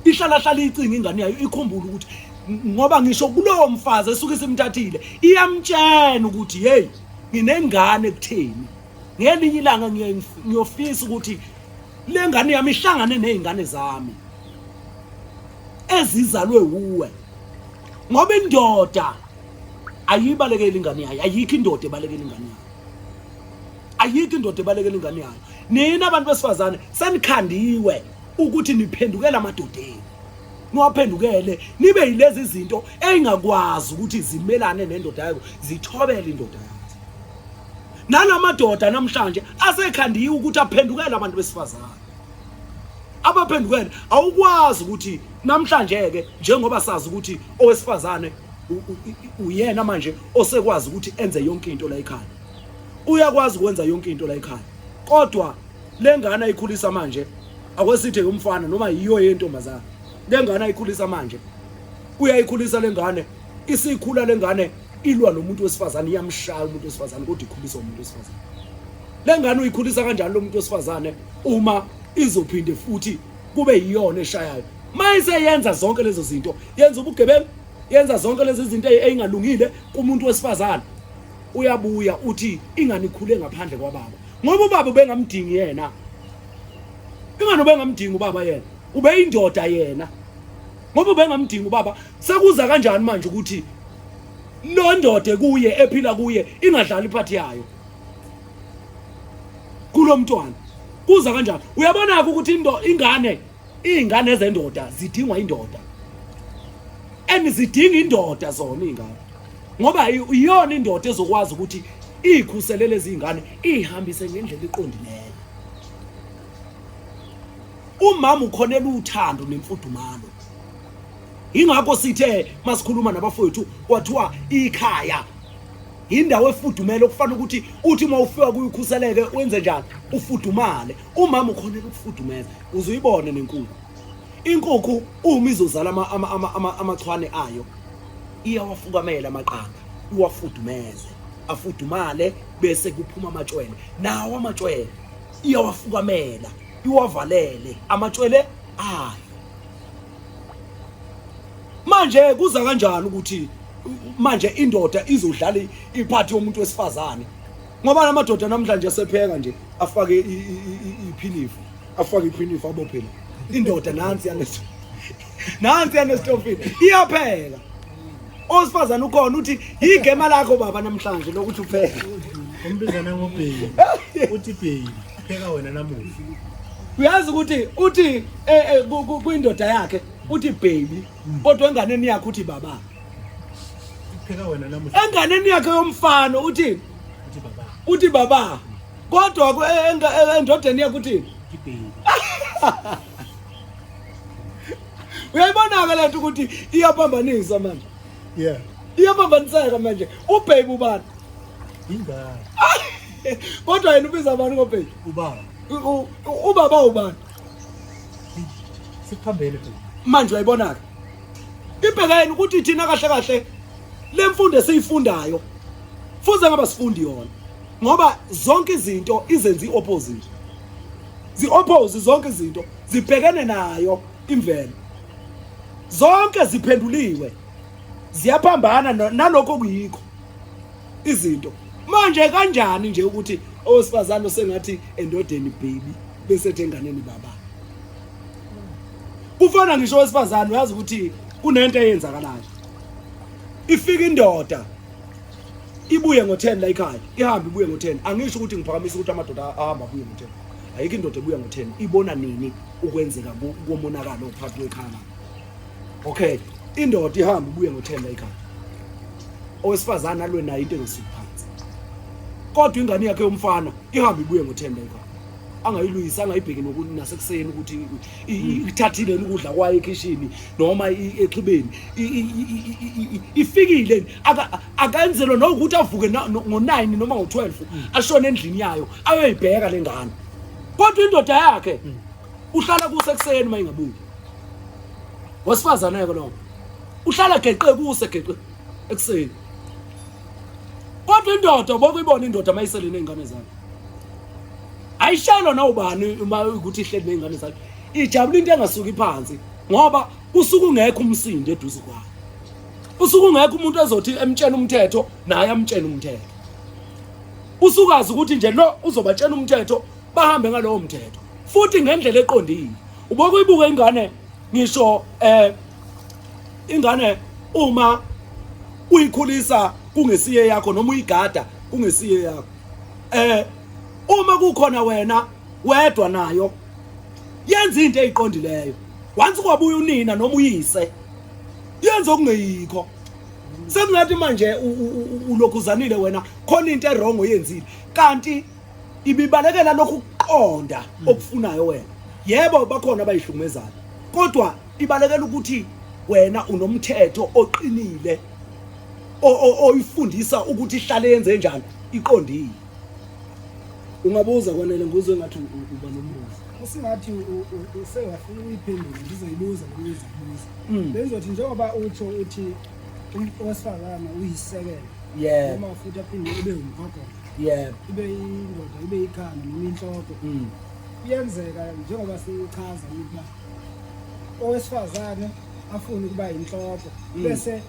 ihlala hlale iyicinge ingane yayo, ikhumbule ukuthi ngoba ngisho kulowo mfazi esuke isimthathile iyamtshena ukuthi hey, nginengane ekutheni ngelinye ilanga ngiyofisa ukuthi le ngane yami ihlangane nezingane zami ezizalwe wuwe. Ngoba indoda ayibalekeli ingane yayo, ayikho indoda ebalekela ingane yayo, ayikho indoda ebalekela ingane yayo. Nina abantu besifazane senikhandiwe ukuthi niphendukele amadodeni, niwaphendukele nibe yilezi zinto eyingakwazi ukuthi zimelane nendoda yakho, zithobele indoda yakho. Nalamadoda namhlanje asekhandiwe ukuthi aphendukele abantu besifazane, abaphendukele. Awukwazi ukuthi namhlanje ke, njengoba sazi ukuthi owesifazane uyena manje osekwazi ukuthi enze yonke into la ekhaya, uyakwazi ukwenza yonke into la ekhaya, kodwa lengane ayikhulisa manje, akwesithe yomfana noma yiyo yentombazana, lengane ayikhulisa manje, uyayikhulisa lengane, isikhula lengane. Ilwa nomuntu wesifazane, iyamshaya umuntu wesifazane, kodwa ikhulisa umuntu wesifazane. Le ngane uyikhulisa kanjani lo muntu wesifazane uma izophinde futhi kube yiyona eshayayo? Mayiseyenza zonke lezo zinto, yenza ubugebengu, yenza zonke lezi zinto eyingalungile kumuntu wesifazane, uyabuya uthi ingane ikhule ngaphandle kwababa, ngoba ubaba ubengamdingi yena. Ingane ubengamdingi ubaba yena, ubeyindoda yena, ngoba ubengamdingi ubaba. Sekuza kanjani manje ukuthi lo ndoda kuye ephila kuye ingadlali iphathi yayo kulo mntwana? Kuza kanjani? Uyabona-ke ukuthi ingane, iy'ngane zendoda zidingwa indoda, and zidinga indoda zona iy'ngane, ngoba iyona indoda ezokwazi ukuthi iyikhusele lezi iy'ngane, iyihambise ngendlela eqondileyo. Umama ukhonela uthando nemfudumalo. Ingakho sithe masikhuluma nabafowethu kwathiwa ikhaya indawo efudumele, okufanele ukuthi uthi uma ufika kuyo ukhuseleke, wenze njani, ufudumale. Umama ukhonela ukufudumeza. Uze uyibone nenkukhu, inkukhu uma izozala amachwane ayo, iyawafukamela amaqanda, iwafudumeze afudumale, bese kuphuma amatshwele. Nawo amatshwele iyawafukamela, iwavalele amatshwele ayo. Manje kuza kanjani ukuthi manje indoda izodlala iphathi yomuntu wesifazane? Ngoba lamadoda namhlanje asepheka nje, afake iphinifu, afake iphinifu, abophele indoda. Nansi yanesto, nansi yanesitofini, iyapheka. Owesifazane ukhona uthi igema lakho baba namhlanje lokuthi upheke. Umbizana ngobheyi, uthi bheyi, pheka wena namuhla. Uyazi ukuthi uthi kwindoda yakhe uthi baby, kodwa enganeni yakhe uthi baba. Pheka wena namuhla. Enganeni yakhe yomfana uthi uthi baba, uthi baba, kodwa endodeni yakhe uthi baby. Uyayibona-ke le nto ukuthi iyaphambanisa manje? Yeah. Iyaphambaniseka manje. Ubaby ubani? Ingane. Kodwa yena ubiza abantu ngobaby. Ubaba. Ubaba ubani? Sikuphambene phela. Manje uyayibona-ke, ibhekeni ukuthi thina kahle kahle le mfundo esiyifundayo fuze ngaba sifundi yona, ngoba zonke izinto izenza i-opposite, zi-oppose zonke izinto, zibhekene nayo imvelo, zonke ziphenduliwe, ziyaphambana nalokho okuyikho izinto. Manje kanjani nje ukuthi owesifazane osengathi endodeni baby, bese ethi enganeni baba? Kufana ngisho owesifazane, uyazi ukuthi kunento eyenzakalayo, ifika indoda ibuye ngo-10 la ekhaya, ihambe ibuye ngo-10. Angisho ukuthi ngiphakamisa ukuthi amadoda ahamba abuye ngo-10. Ayikho indoda ebuya ngo-10. Ibona nini ukwenzeka komonakalo phakathi kwekhaya lakho? Okay, indoda ihamba ibuye ngo-10 la ekhaya, owesifazane alwe nayo into engasuki phansi, kodwa ingane yakhe yomfana ihambe ibuye ngo-10 la ekhaya, angayilwisi, angayibheki nasekuseni ukuthi ithathile ukudla kwayo ekhishini noma exhibeni, ifikile. Akenzelwe nokuthi avuke ngo-9 noma ngo-12, ashone endlini yayo ayoyibheka le ngane, kodwa indoda yakhe uhlala kusekuseni uma ingabuyi. Wesifazane-ke lowo uhlala geqe kuse geqe ekuseni, kodwa indoda bokuyibona indoda mayisele ney'ngane zayo, ayishelwa nawubani. Uma ukuthi ihleli ney'ngane zayo, ijabula into engasuki phansi, ngoba usuke ungekho umsindo eduze kwayo, usuke ungekho umuntu ezothi emtshela umthetho naye amtshela umthetho. Usukazi ukuthi nje lo uzobatshela umthetho, bahambe ngalowo mthetho futhi ngendlela eqondile. Ubokuyibuka ingane, ngisho ingane uma uyikhulisa kungesiye yakho noma uyigada kungesiye yakho, uma kukhona wena wedwa nayo, yenza into eyiqondileyo. Once kwabuya unina noma uyise, yenza okungeyikho. Sekungathi manje ulokhuzanile wena, khona into e-wrong oyenzile, kanti ibibalekela lokhu kuqonda okufunayo wena. Yebo, bakhona abayihlukumezayo, kodwa ibalekela ukuthi wena unomthetho oqinile oyifundisa ukuthi ihlale yenze njani, iqondile. Ungabuza kwanele, nguzwe ngathi uba nombuzo. Usingathi usewafuna uyiphendule, ngizoyibuza ngokuyibuza. Bengizothi njengoba utsho uthi Owesifazane uyisisekelo. Yebo. Noma futhi aphinde ube umgogodla. Yebo. Ibe indoda, ibe ikhanda noma inhloko. Kuyenzeka njengoba sichaza ukuthi owesifazane afune ukuba inhloko bese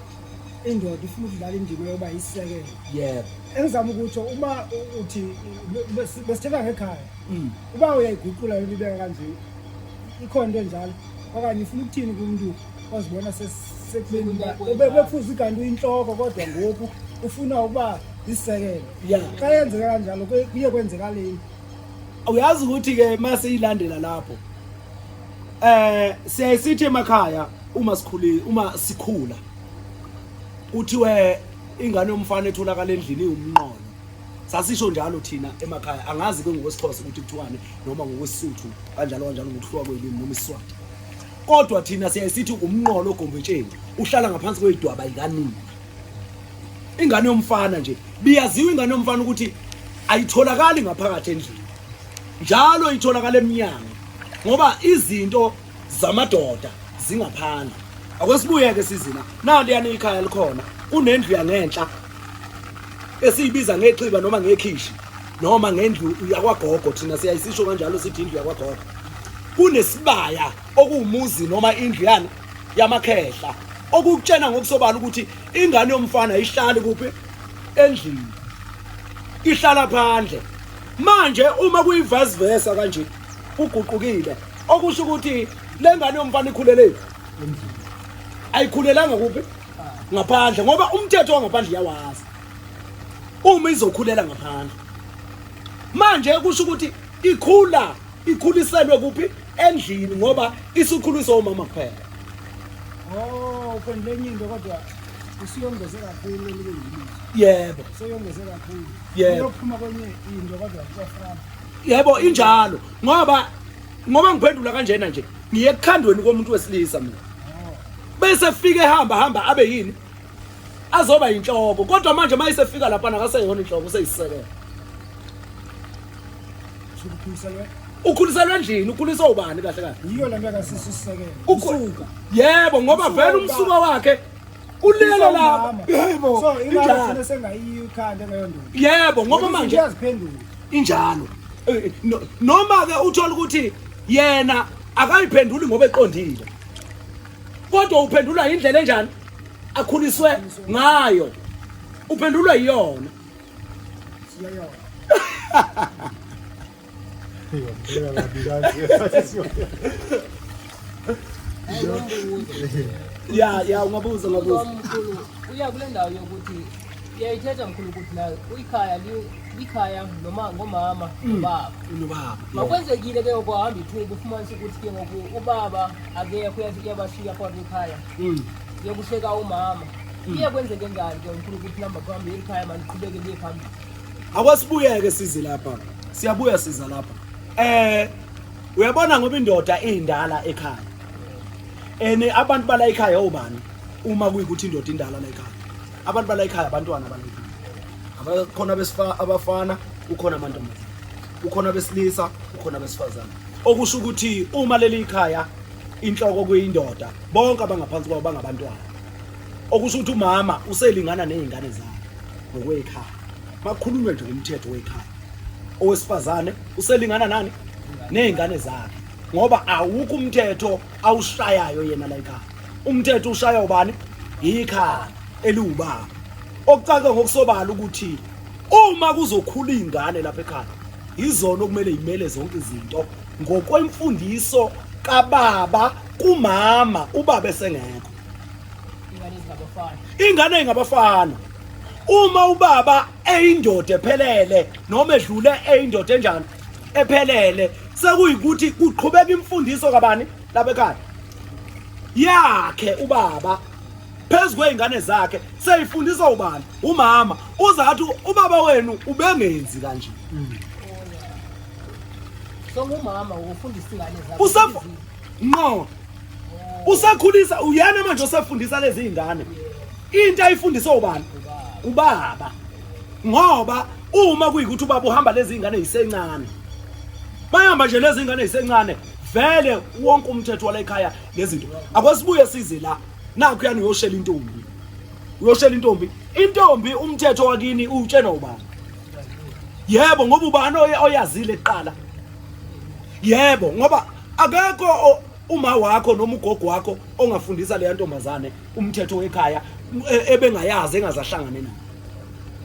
indoda ifuna ukudlala indima yokuba isisekelo. Yebo. Engizama ukuthi uma uthi besithetha ngekhaya, uba uyayiguqula yona ibeka kanje, ikhona into enjalo okanye ifuna ukuthini kumuntu ozibona sekubeni bephuza ikanti uyinhloko kodwa ngoku ufuna ukuba isisekelo? Xa yenzeka kanjalo kuye kwenzekaleni? Uyazi ukuthi ke mase ilandela lapho siyayisithi emakhaya uma sikhuli uma sikhula kuthiwe ingane yomfana etholakala endlini iwumnqolo. Sasisho njalo thina emakhaya, angazi ke ngokwesiXhosa ukuthi kuthiwane noma ngokwesiSuthu kanjalo kanjalo ngokuhluka kwelimi noma isiSwati, kodwa thina siyayisithi umnqolo ogombetsheni uhlala ngaphansi kwedwaba likanini. Ingane yomfana nje biyaziwa ingane yomfana ukuthi ayitholakali ngaphakathi endlini, njalo itholakala emnyango ngoba izinto zamadoda zingaphandle. Akwesibuyeke sizina naliyana ikhaya likhona, kunendlu yangenhla esiyibiza ngexhiba noma ngekhishi noma ngendlu yakwagogo, thina siyayisisho kanjalo sithi indlu yakwagogo. Kunesibaya okuwumuzi noma indlu yani yamakhehla, okukutshena ngokusobala ukuthi ingane yomfana ihlali kuphi endlini, ihlala phandle. Manje uma kuyi-vice versa kanje kuguqukile, okusho ukuthi le ngane yomfana ikhulele ayikhulelanga kuphi ngaphandle, ngoba umthetho wangaphandle iyawazi uma izokhulela ngaphandle. Manje kusho ukuthi ikhula ikhuliselwe kuphi endlini, ngoba isukhuliswa umama kuphela. Oh, uphendule enye into kodwa usuyongeze kakhulu leli bengibizo. Yebo. Usuyongeze kakhulu. Yebo. Uyophuma kwenye into kodwa kuyafana. Yebo, injalo. Ngoba ngiphendula kanjena nje, ngiye ekukhandweni komuntu wesilisa mina. Bese fike ehamba hamba abe yini? Azoba inhloko. Kodwa manje mayisefika lapha nakaseyona inhloko, useyisisekelo. Ukhuliselwe endlini, ukhuliswa ubani kahle kahle? Yiyo lento akasisi isisekelo. Usuka. Yebo, ngoba vele umsuka wakhe ulele lapha. Yebo. So ingane sengayiyo ikhanda engeyondoda. Yebo, ngoba manje uyaziphendula. Injalo. Noma ke uthola ukuthi yena akayiphenduli ngoba eqondile. Kodwa uphendulwa indlela enjani akhuliswe ngayo. Uphendulwa iyona. Siyayona. Ya ungabuza ungabuza. Mkhulu, uya kule ndawo yokuthi uyayithetha mkhulu ukuthi na ikhaya ikhaya noma ngomama nobaba. Unobaba. Makwenzekile ke ngokuhamba ithuba ufumanisa ukuthi ke ngoku ubaba akekho uyabashiya phakathi ekhaya. Yokuhleka umama. Iye kwenzeke njani ke mkhulu ukuthi namba kuhambe ikhaya maliqhubeke liye phambili? Akwasibuyeke size lapha. Siyabuya siza lapha. Uyabona ngoba indoda indala ekhaya. Ene abantu bala ekhaya obani uma kuyikuthi indoda indala la ekhaya. Abantu bala ekhaya abantwana bala ekhaya. Abakhona abafana, kukhona amantombazane. Kukhona abesilisa, kukhona abesifazane. Okusho ukuthi uma leli ikhaya inhloko kuyindoda, bonke abangaphansi kwabo bangabantwana. Okusho ukuthi umama uselingana nezingane zakhe ngokwekhaya. Makhulunywe nje ngomthetho wekhaya. Owesifazane uselingana nani nezingane zakhe, ngoba awukho umthetho awushayayo yena la ekhaya. Umthetho ushaya ubani? Ikhaya eliwubaba. Okucaca ngokusobala ukuthi uma kuzokhula izingane lapha ekhaya, izona okumele imele zonke izinto ngokwemfundiso kababa kumama, ubaba esengekho. Ingane ingabafana. Uma ubaba eyindoda ephelele noma edlule eyindoda enjani ephelele, sekuyikuthi kuqhubeka imfundiso kabani lapha ekhaya yakhe ubaba phezu kwezingane zakhe, seyifundiswa ubani? Umama. Uzathi ubaba wenu ubengenzi kanje. So ngumama ufundisa ingane zakhe. Ngqo. Usakhulisa uyena manje osefundisa lezi izingane. Into ayifundiswa ubani? Ubaba. Ngoba uma kuyikuthi ubaba uhamba lezi izingane zisencane. Bayahamba nje lezi izingane zisencane, vele wonke umthetho wala ekhaya lezinto. Akwesibuye size la. Nakho yani uyoshela intombi. Uyoshela intombi. Intombi umthetho wakini uwutshenwa ubani? Yebo, ngoba ubani oyazile kuqala? Yebo, ngoba akekho uma wakho noma ugogo wakho ongafundisa leya ntombazane umthetho wekhaya ebengayazi engazahlangane nayo.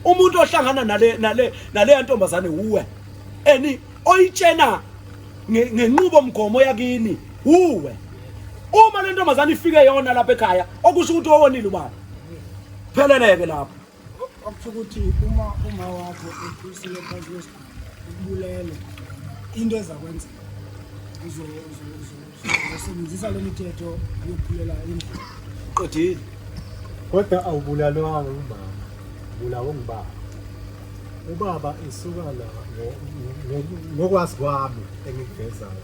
Umuntu ohlangana nale nale naleya ntombazane uwe. Eni oyitshena ngenqubo mgomo yakini uwe. Uma le ntombazane ifike yona lapha ekhaya okusho ukuthi owonile ubani? Pheleleke lapho. Okusho ukuthi uma uma wakho ekhulisile phansi kwesigqoko ukubulele into ezakwenzeka uzosebenzisa le mithetho yokuphulela indlu. Qedile. Kodwa awubulalwanga umama, ubulawe ngubaba. Ubaba isuka la ngokwazi kwami engikuvezayo.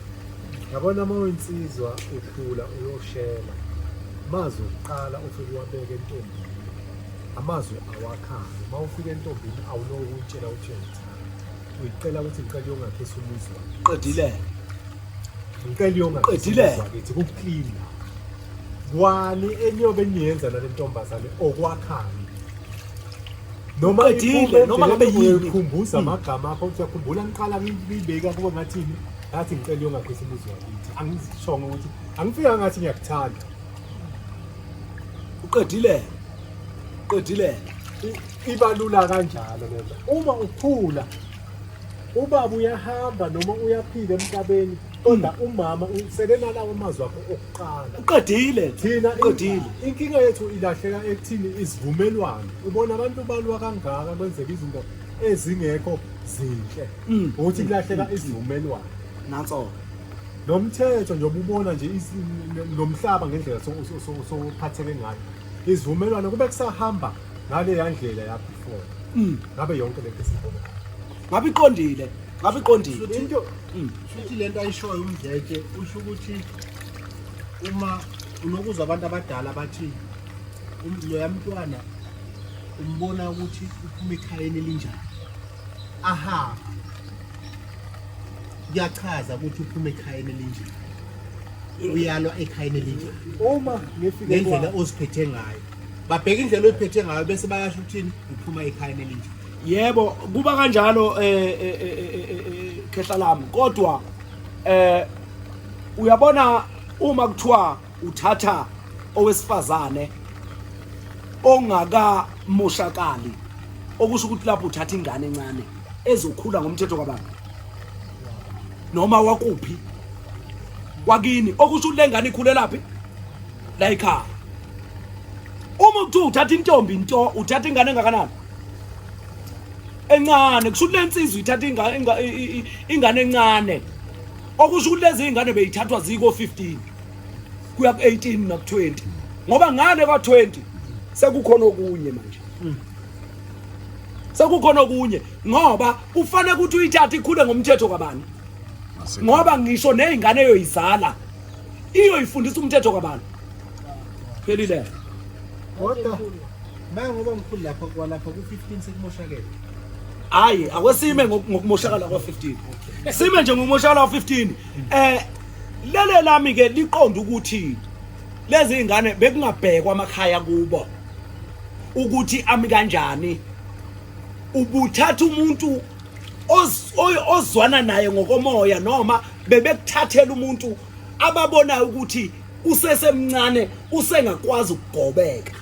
Yabona uma uyinsizwa ukhula uyoshela, amazwi okuqala ufike uwabeke entombini, amazwi awakhayo. Uma ufika entombini awuloku uyitshela ukuthi uyayithanda, uyicela ukuthi ngicela uyongakhisa umuzi wakho. Qedile. Ngicela uyongakhisa Qedile. umuzi wakithi kuclean la. Kwani eniyobe niyenza nale ntombazane okwakhayo noma Uqedile, iphume noma ngabe endleleni yini. uyoyikhumbuza amagama akho uthi uyakhumbula ngiqala ngiyibeka kuba ngathini ngathi ngicela uyongakhisa umuzi wakithi angishongo ukuthi angifika ngathi ngiyakuthanda Uqedile. Uqedile. Iba lula kanjalo lento uma ukhula ubaba uyahamba noma uyaphila emhlabeni kodwa umama usele nalawo amazwi akho okuqala Uqedile. Thina Uqedile. inkinga yethu ilahleka ekuthini isivumelwano. Ubona abantu balwa kangaka kwenzeka izinto ezingekho zinhle. Ukuthi kulahleka isivumelwano. Nanso. Nomthetho nje ububona nje nomhlaba ngendlela sophatheke ngayo. Isivumelwano kube kusahamba ngale ndlela ya before. Ngabe yonke lento esiyibona. Ngabe iqondile. Ngabe iqondile. Into futhi lento ayishoyo uMdletshe usho ukuthi uma unokuzwa abantu abadala bathi loya mntwana umbona ukuthi uphuma ekhayeni elinjani ahamba kuyachaza ukuthi uphuma ekhayeni elinjani uyalwa ekhayeni elinjani Uma ngifike ngendlela oziphethe ngayo babheka indlela oyiphethe ngayo bese bayasho ukuthini uphuma ekhayeni elinjani. Yebo, kuba kanjalo eh, eh, eh, khehla lami kodwa eh uyabona uma kuthiwa uthatha owesifazane ongakamoshakali okusho ukuthi lapho uthatha ingane encane ezokhula ngomthetho kababa noma wakuphi wakini okusho ukuthi le ngane ikhulelaphi la ekhaya uma kuthiwa uthatha intombi nto uthatha ingane engakanani encane kusho ukuthi le nsizwa ithatha ingane encane okusho ukuthi lezi iy'ngane beyithathwa ziko-15 kuya ku-18 naku-20 ngoba ngale kwa-20 sekukhona okunye manje sekukhona okunye ngoba kufanele ukuthi uyithathe ikhule ngomthetho kabani ngoba ngisho ney'ngane eyoyizala iyoyifundisa umthetho kabani phelile Kodwa manje ngoba mkhulu lapha kwalapha ku-15 sekumoshakele. Hayi, akwesime ngokumoshakala kwa-15. Sime nje ngokumoshakala kwa-15. Eh lele lami ke liqonda ukuthi lezi ingane bekungabhekwa amakhaya kubo ukuthi ami kanjani. Ubuthatha umuntu ozwana naye ngokomoya noma bebekuthathela umuntu ababonayo ukuthi usesemncane usengakwazi ukugobeka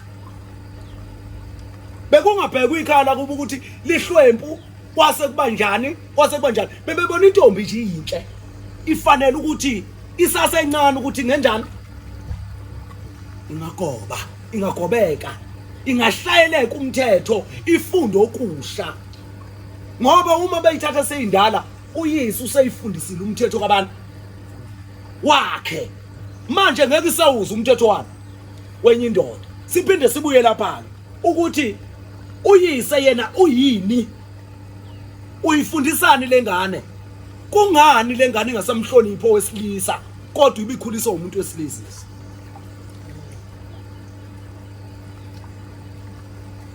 bekungabhekwa ikhala kuba ukuthi lihlwempu kwase kuba njani kwase kuba njani bebebona intombi nje iyinhle ifanele ukuthi isasencane ukuthi ngenjani ingagoba ingagobeka ingashayeleka umthetho ifunde okusha ngoba uma beyithatha seyindala uyise useyifundisile umthetho kabantu wakhe manje ngeke isawuze umthetho wami wenye indoda siphinde sibuye lapha ukuthi uyise yena uyini uyifundisani lengane kungani lengane ingasamhloniphi owesilisa kodwa ibikhuliswa umuntu wesilisa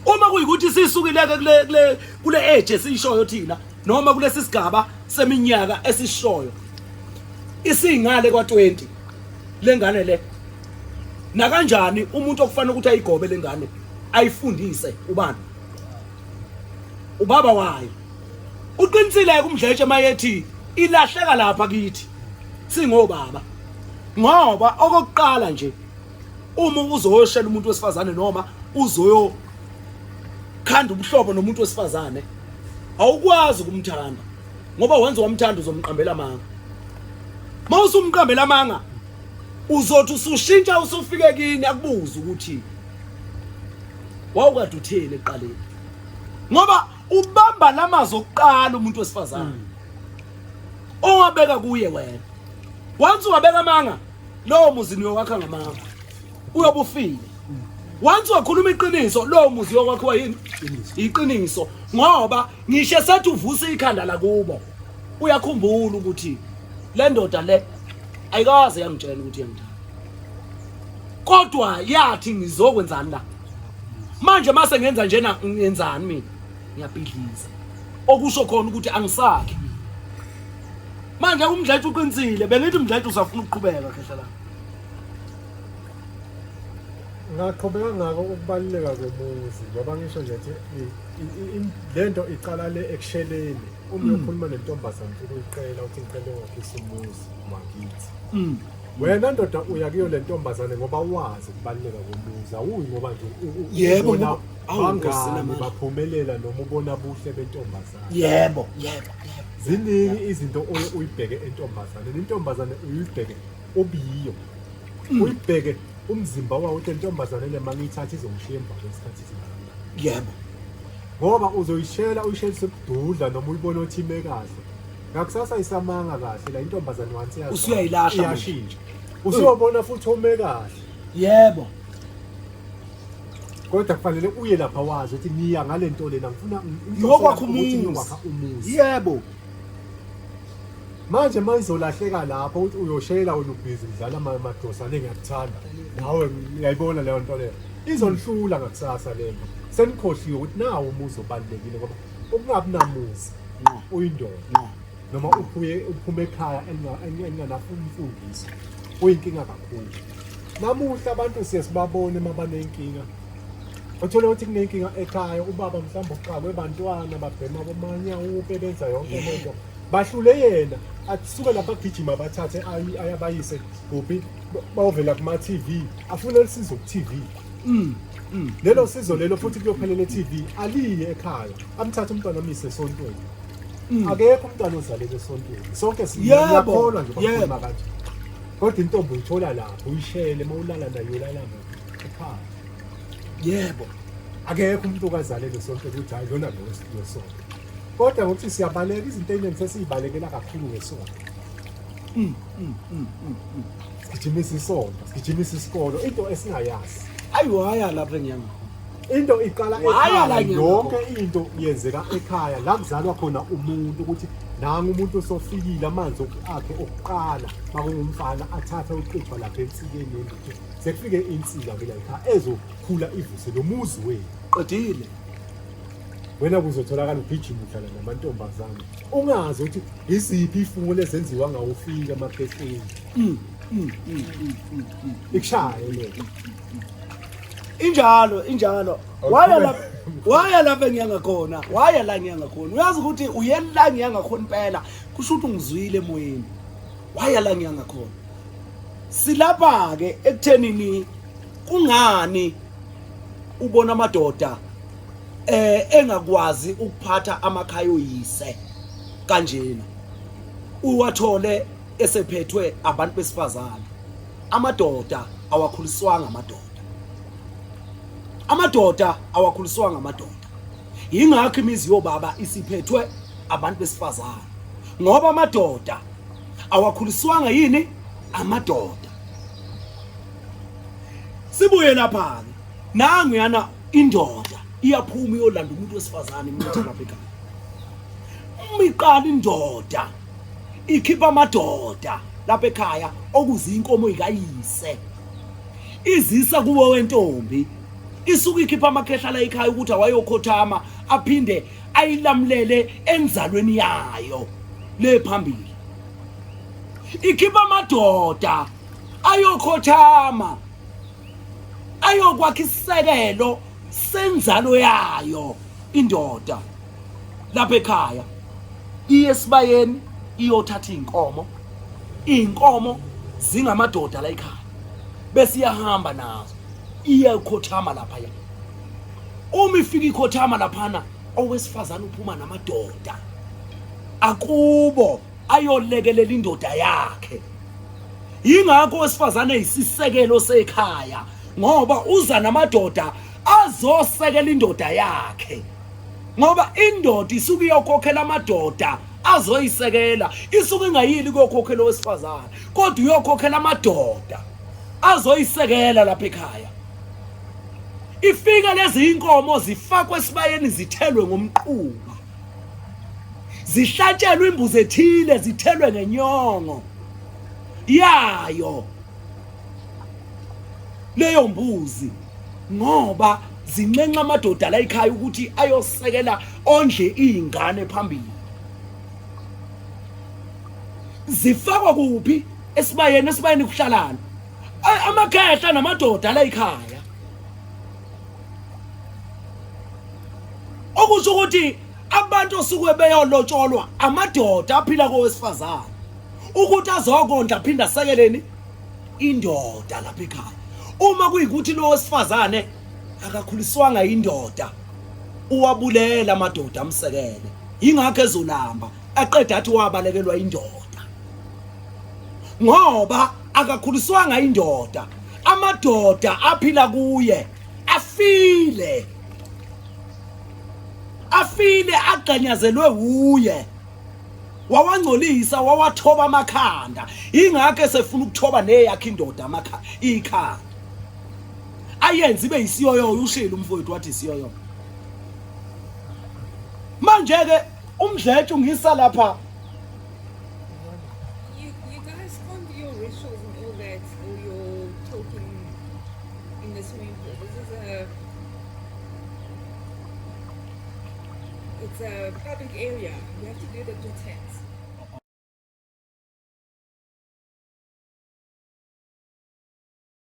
uma kuyikuthi sisukileke kule kule kule age esiyishoyo thina noma kulesi sigaba seminyaka esishoyo isingale kwa-20 lengane le nakanjani umuntu okufanele ukuthi ayigobe lengane Ayifundise ubani? Ubaba wayo. Uqinisile kumdletshe mayethi ilahleka lapha kithi singobaba. Ngoba okokuqala nje uma uzoyoshela umuntu wesifazane noma uzoyo khanda ubuhlobo nomuntu wesifazane awukwazi ukumthanda ngoba wenza wamthanda uzomqambela amanga. Mawusumqambela amanga uzothi usushintsha usufike kini akubuze ukuthi wawukade utheni ekuqaleni ngoba ubamba lamazwi okuqala umuntu wesifazane owabeka kuye wena. Once wabeka amanga lowo muzi niyowakha ngamanga, uyobe ufile. Once wakhuluma iqiniso lowo muzi uyokwakhiwa yini? Iqiniso. Ngoba ngisho sethi uvusa ikhanda lakubo uyakhumbula ukuthi le ndoda le ayikaze yangitshela ukuthi iyangithanda, kodwa yathi ngizokwenzani la manje mase ngenza njena ngiyenzani mina? Ngiyabhidliza, okusho khona ukuthi angisakhi manje. Umdletshe uqinisile, bengithi umdletshe usafuna ukuqhubeka khehla la. Ngaqhubeka ngako ukubaluleka komuzi njengoba ngisho nje ukuthi lento iqala le ekusheleni uma uyokhuluma nentombazane ufike uyiqela uthi ngicela ungakhisa umuzi wakithi. Wena ndoda uya kuyo le ntombazane ngoba wazi ukubaluleka komuzi, awuyi ngoba nje Yebo, ubona ngoba- awu, Nkosi bangani namandla. baphumelela noma ubona buhle bentombazane. Yebo, yebo, yebo. Ziningi izinto oye uyibheke entombazane, intombazane uyibheke obiyo, uyibheke umzimba wawo ukuthi lentombazane le mangiyithatha izongishiya emva kwesikhathi esingakanani. Ngoba uzoyishela uyishele sekududla noma uyibona ukuthi ime kahle. Ngakusasa isamanga kahle la intombazane once yazi. Usuyayilahla manje. Iyashintsha. Usuyobona futhi ome kahle. Kodwa kufanele uye lapha wazi ukuthi niya ngale nto lena ngifuna Ngiyokwakha ukuthi umuzi. ngiyokwakha umuzi. Manje mayizolahleka lapho ukuthi uyoshela wena ubhizi udlala amadosane ngiyakuthanda. Nawe uyayibona leyo nto leyo. Izonihlula ngakusasa lento. Senikhohliwe ukuthi nawo umuzi obalulekile ngoba ukungabi namuzi uyindoda noma uphuye uphume ekhaya elinganafumfundiso kuyinkinga kakhulu. Namuhla abantu siye sibabone uma banenkinga. Uthole ukuthi kunenkinga ekhaya ubaba mhlawumbe uxakwe bantwana babhema bomanyawupe benza yonke lento. Bahlule yena asuke lapha agijima bathathe ayabayise kuphi bawovela kuma TV afune usizo ku TV. Lelo sizo lelo futhi kuyophelela e-TV aliye ekhaya amthathe umntwana amise esontweni. Akekho umntwana ozalelwe esontweni. Sonke siyakholwa nje bakhuluma kanje. Kodwa intombi uyithola lapho uyishele uma ulala nayo ulala ekhaya. Akekho umuntu okazalelwe esontweni ukuthi hayi lona lo wesonto. Kodwa ngokuthi siyabaleka izinto eziningi sesiyibalekela kakhulu ngesonto. Sigijimisa isonto, sigijimisa isikolo, into esingayazi. Ayi waya lapha engiyanga khona. Into iqala Waya la ekhaya, ngiyanga yonke into yenzeka ekhaya la kuzalwa khona umuntu ukuthi nangu umuntu osofikile amanzi akhe okuqala makungumfana athathe uqithwa lapha ensikeni yendlu sekufike insika ke la ekhaya ezokhula ivuse lo muzi wenu. Qedile. Wena kuzotholakala ugijima udlala namantombazane ungazi ukuthi iziphi ifungo lezenziwa ngawufika emakhehleni. Ikushaye le. Injalo, injalo. Waya lapha waya lapha engiyanga khona, waya la ngiyanga khona. Uyazi ukuthi uyela la ngiyanga khona impela. Kusho ukuthi ungizwile emoyeni. Waya la ngiyanga khona. Silapha ke ekuthenini kungani ubona amadoda engakwazi ukuphatha amakhaya oyise kanjena. Uwathole esephethwe abantu besifazane. Amadoda awakhuliswanga amadoda. Amadoda awakhuliswanga amadoda. Yingakho imizi yobaba isiphethwe abantu besifazane. Ngoba amadoda awakhuliswanga yini? Amadoda. Sibuye lapha ke. Nangu yana indoda iyaphuma iyolanda umuntu wesifazane eMthatha Africa. Uma iqala indoda ikhipha amadoda lapha ekhaya okuzinkomo ikayise. Izisa kuwo wentombi. Isuka ikhipha amakhehla la ekhaya ukuthi awayokhothama aphinde ayilamulele enzalweni yayo le phambili. Ikhipha amadoda ayokhothama ayokwakha isisekelo senzalo yayo indoda lapha ekhaya iye esibayeni iyothatha iy'nkomo iy'nkomo zingamadoda la ekhaya bese iyahamba nazo iyakhothama laphaya uma ifika ikhothama laphana owesifazane uphuma namadoda akubo ayolekelela indoda yakhe yingakho owesifazane eyisisekelo sekhaya ngoba uza namadoda azosekela indoda yakhe ngoba indoda isuke iyokhokhela amadoda azoyisekela isuke ingayili kuyokhokhela owesifazane kodwa uyokhokhela amadoda azoyisekela lapha ekhaya ifika lezi inkomo zifakwe esibayeni zithelwe ngomquba zihlatshelwe imbuzi ethile zithelwe ngenyongo yayo leyo mbuzi ngoba zinxenxa amadoda la ekhaya ukuthi ayosekela ondle izingane phambili zifakwa kuphi esibayeni esibayeni kuhlalana amakhehla namadoda la ekhaya okusho ukuthi abantu osuke beyolotsholwa amadoda aphila kowesifazane ukuthi azokondla aphinde asekeleni indoda lapha ekhaya uma kuyikuthi lo wesifazane akakhuliswanga indoda uwabulela amadoda amsekele ingakho ezolamba aqeda athi wabalekelwa indoda ngoba akakhuliswanga indoda amadoda aphila kuye afile afile agqanyazelwe wuye wawangcolisa wawathoba amakhanda ingakho esefuna ukuthoba neyakhe indoda amakha ikhanda ayenze ibe isiyoyoyo ushilo umfowethu wathi isiyoyoyo manje ke umdletshe ungisa lapha You guys can't do your rituals and all that, or your talking in the swimming pool. This is a it's a public area. You have to do that with tents.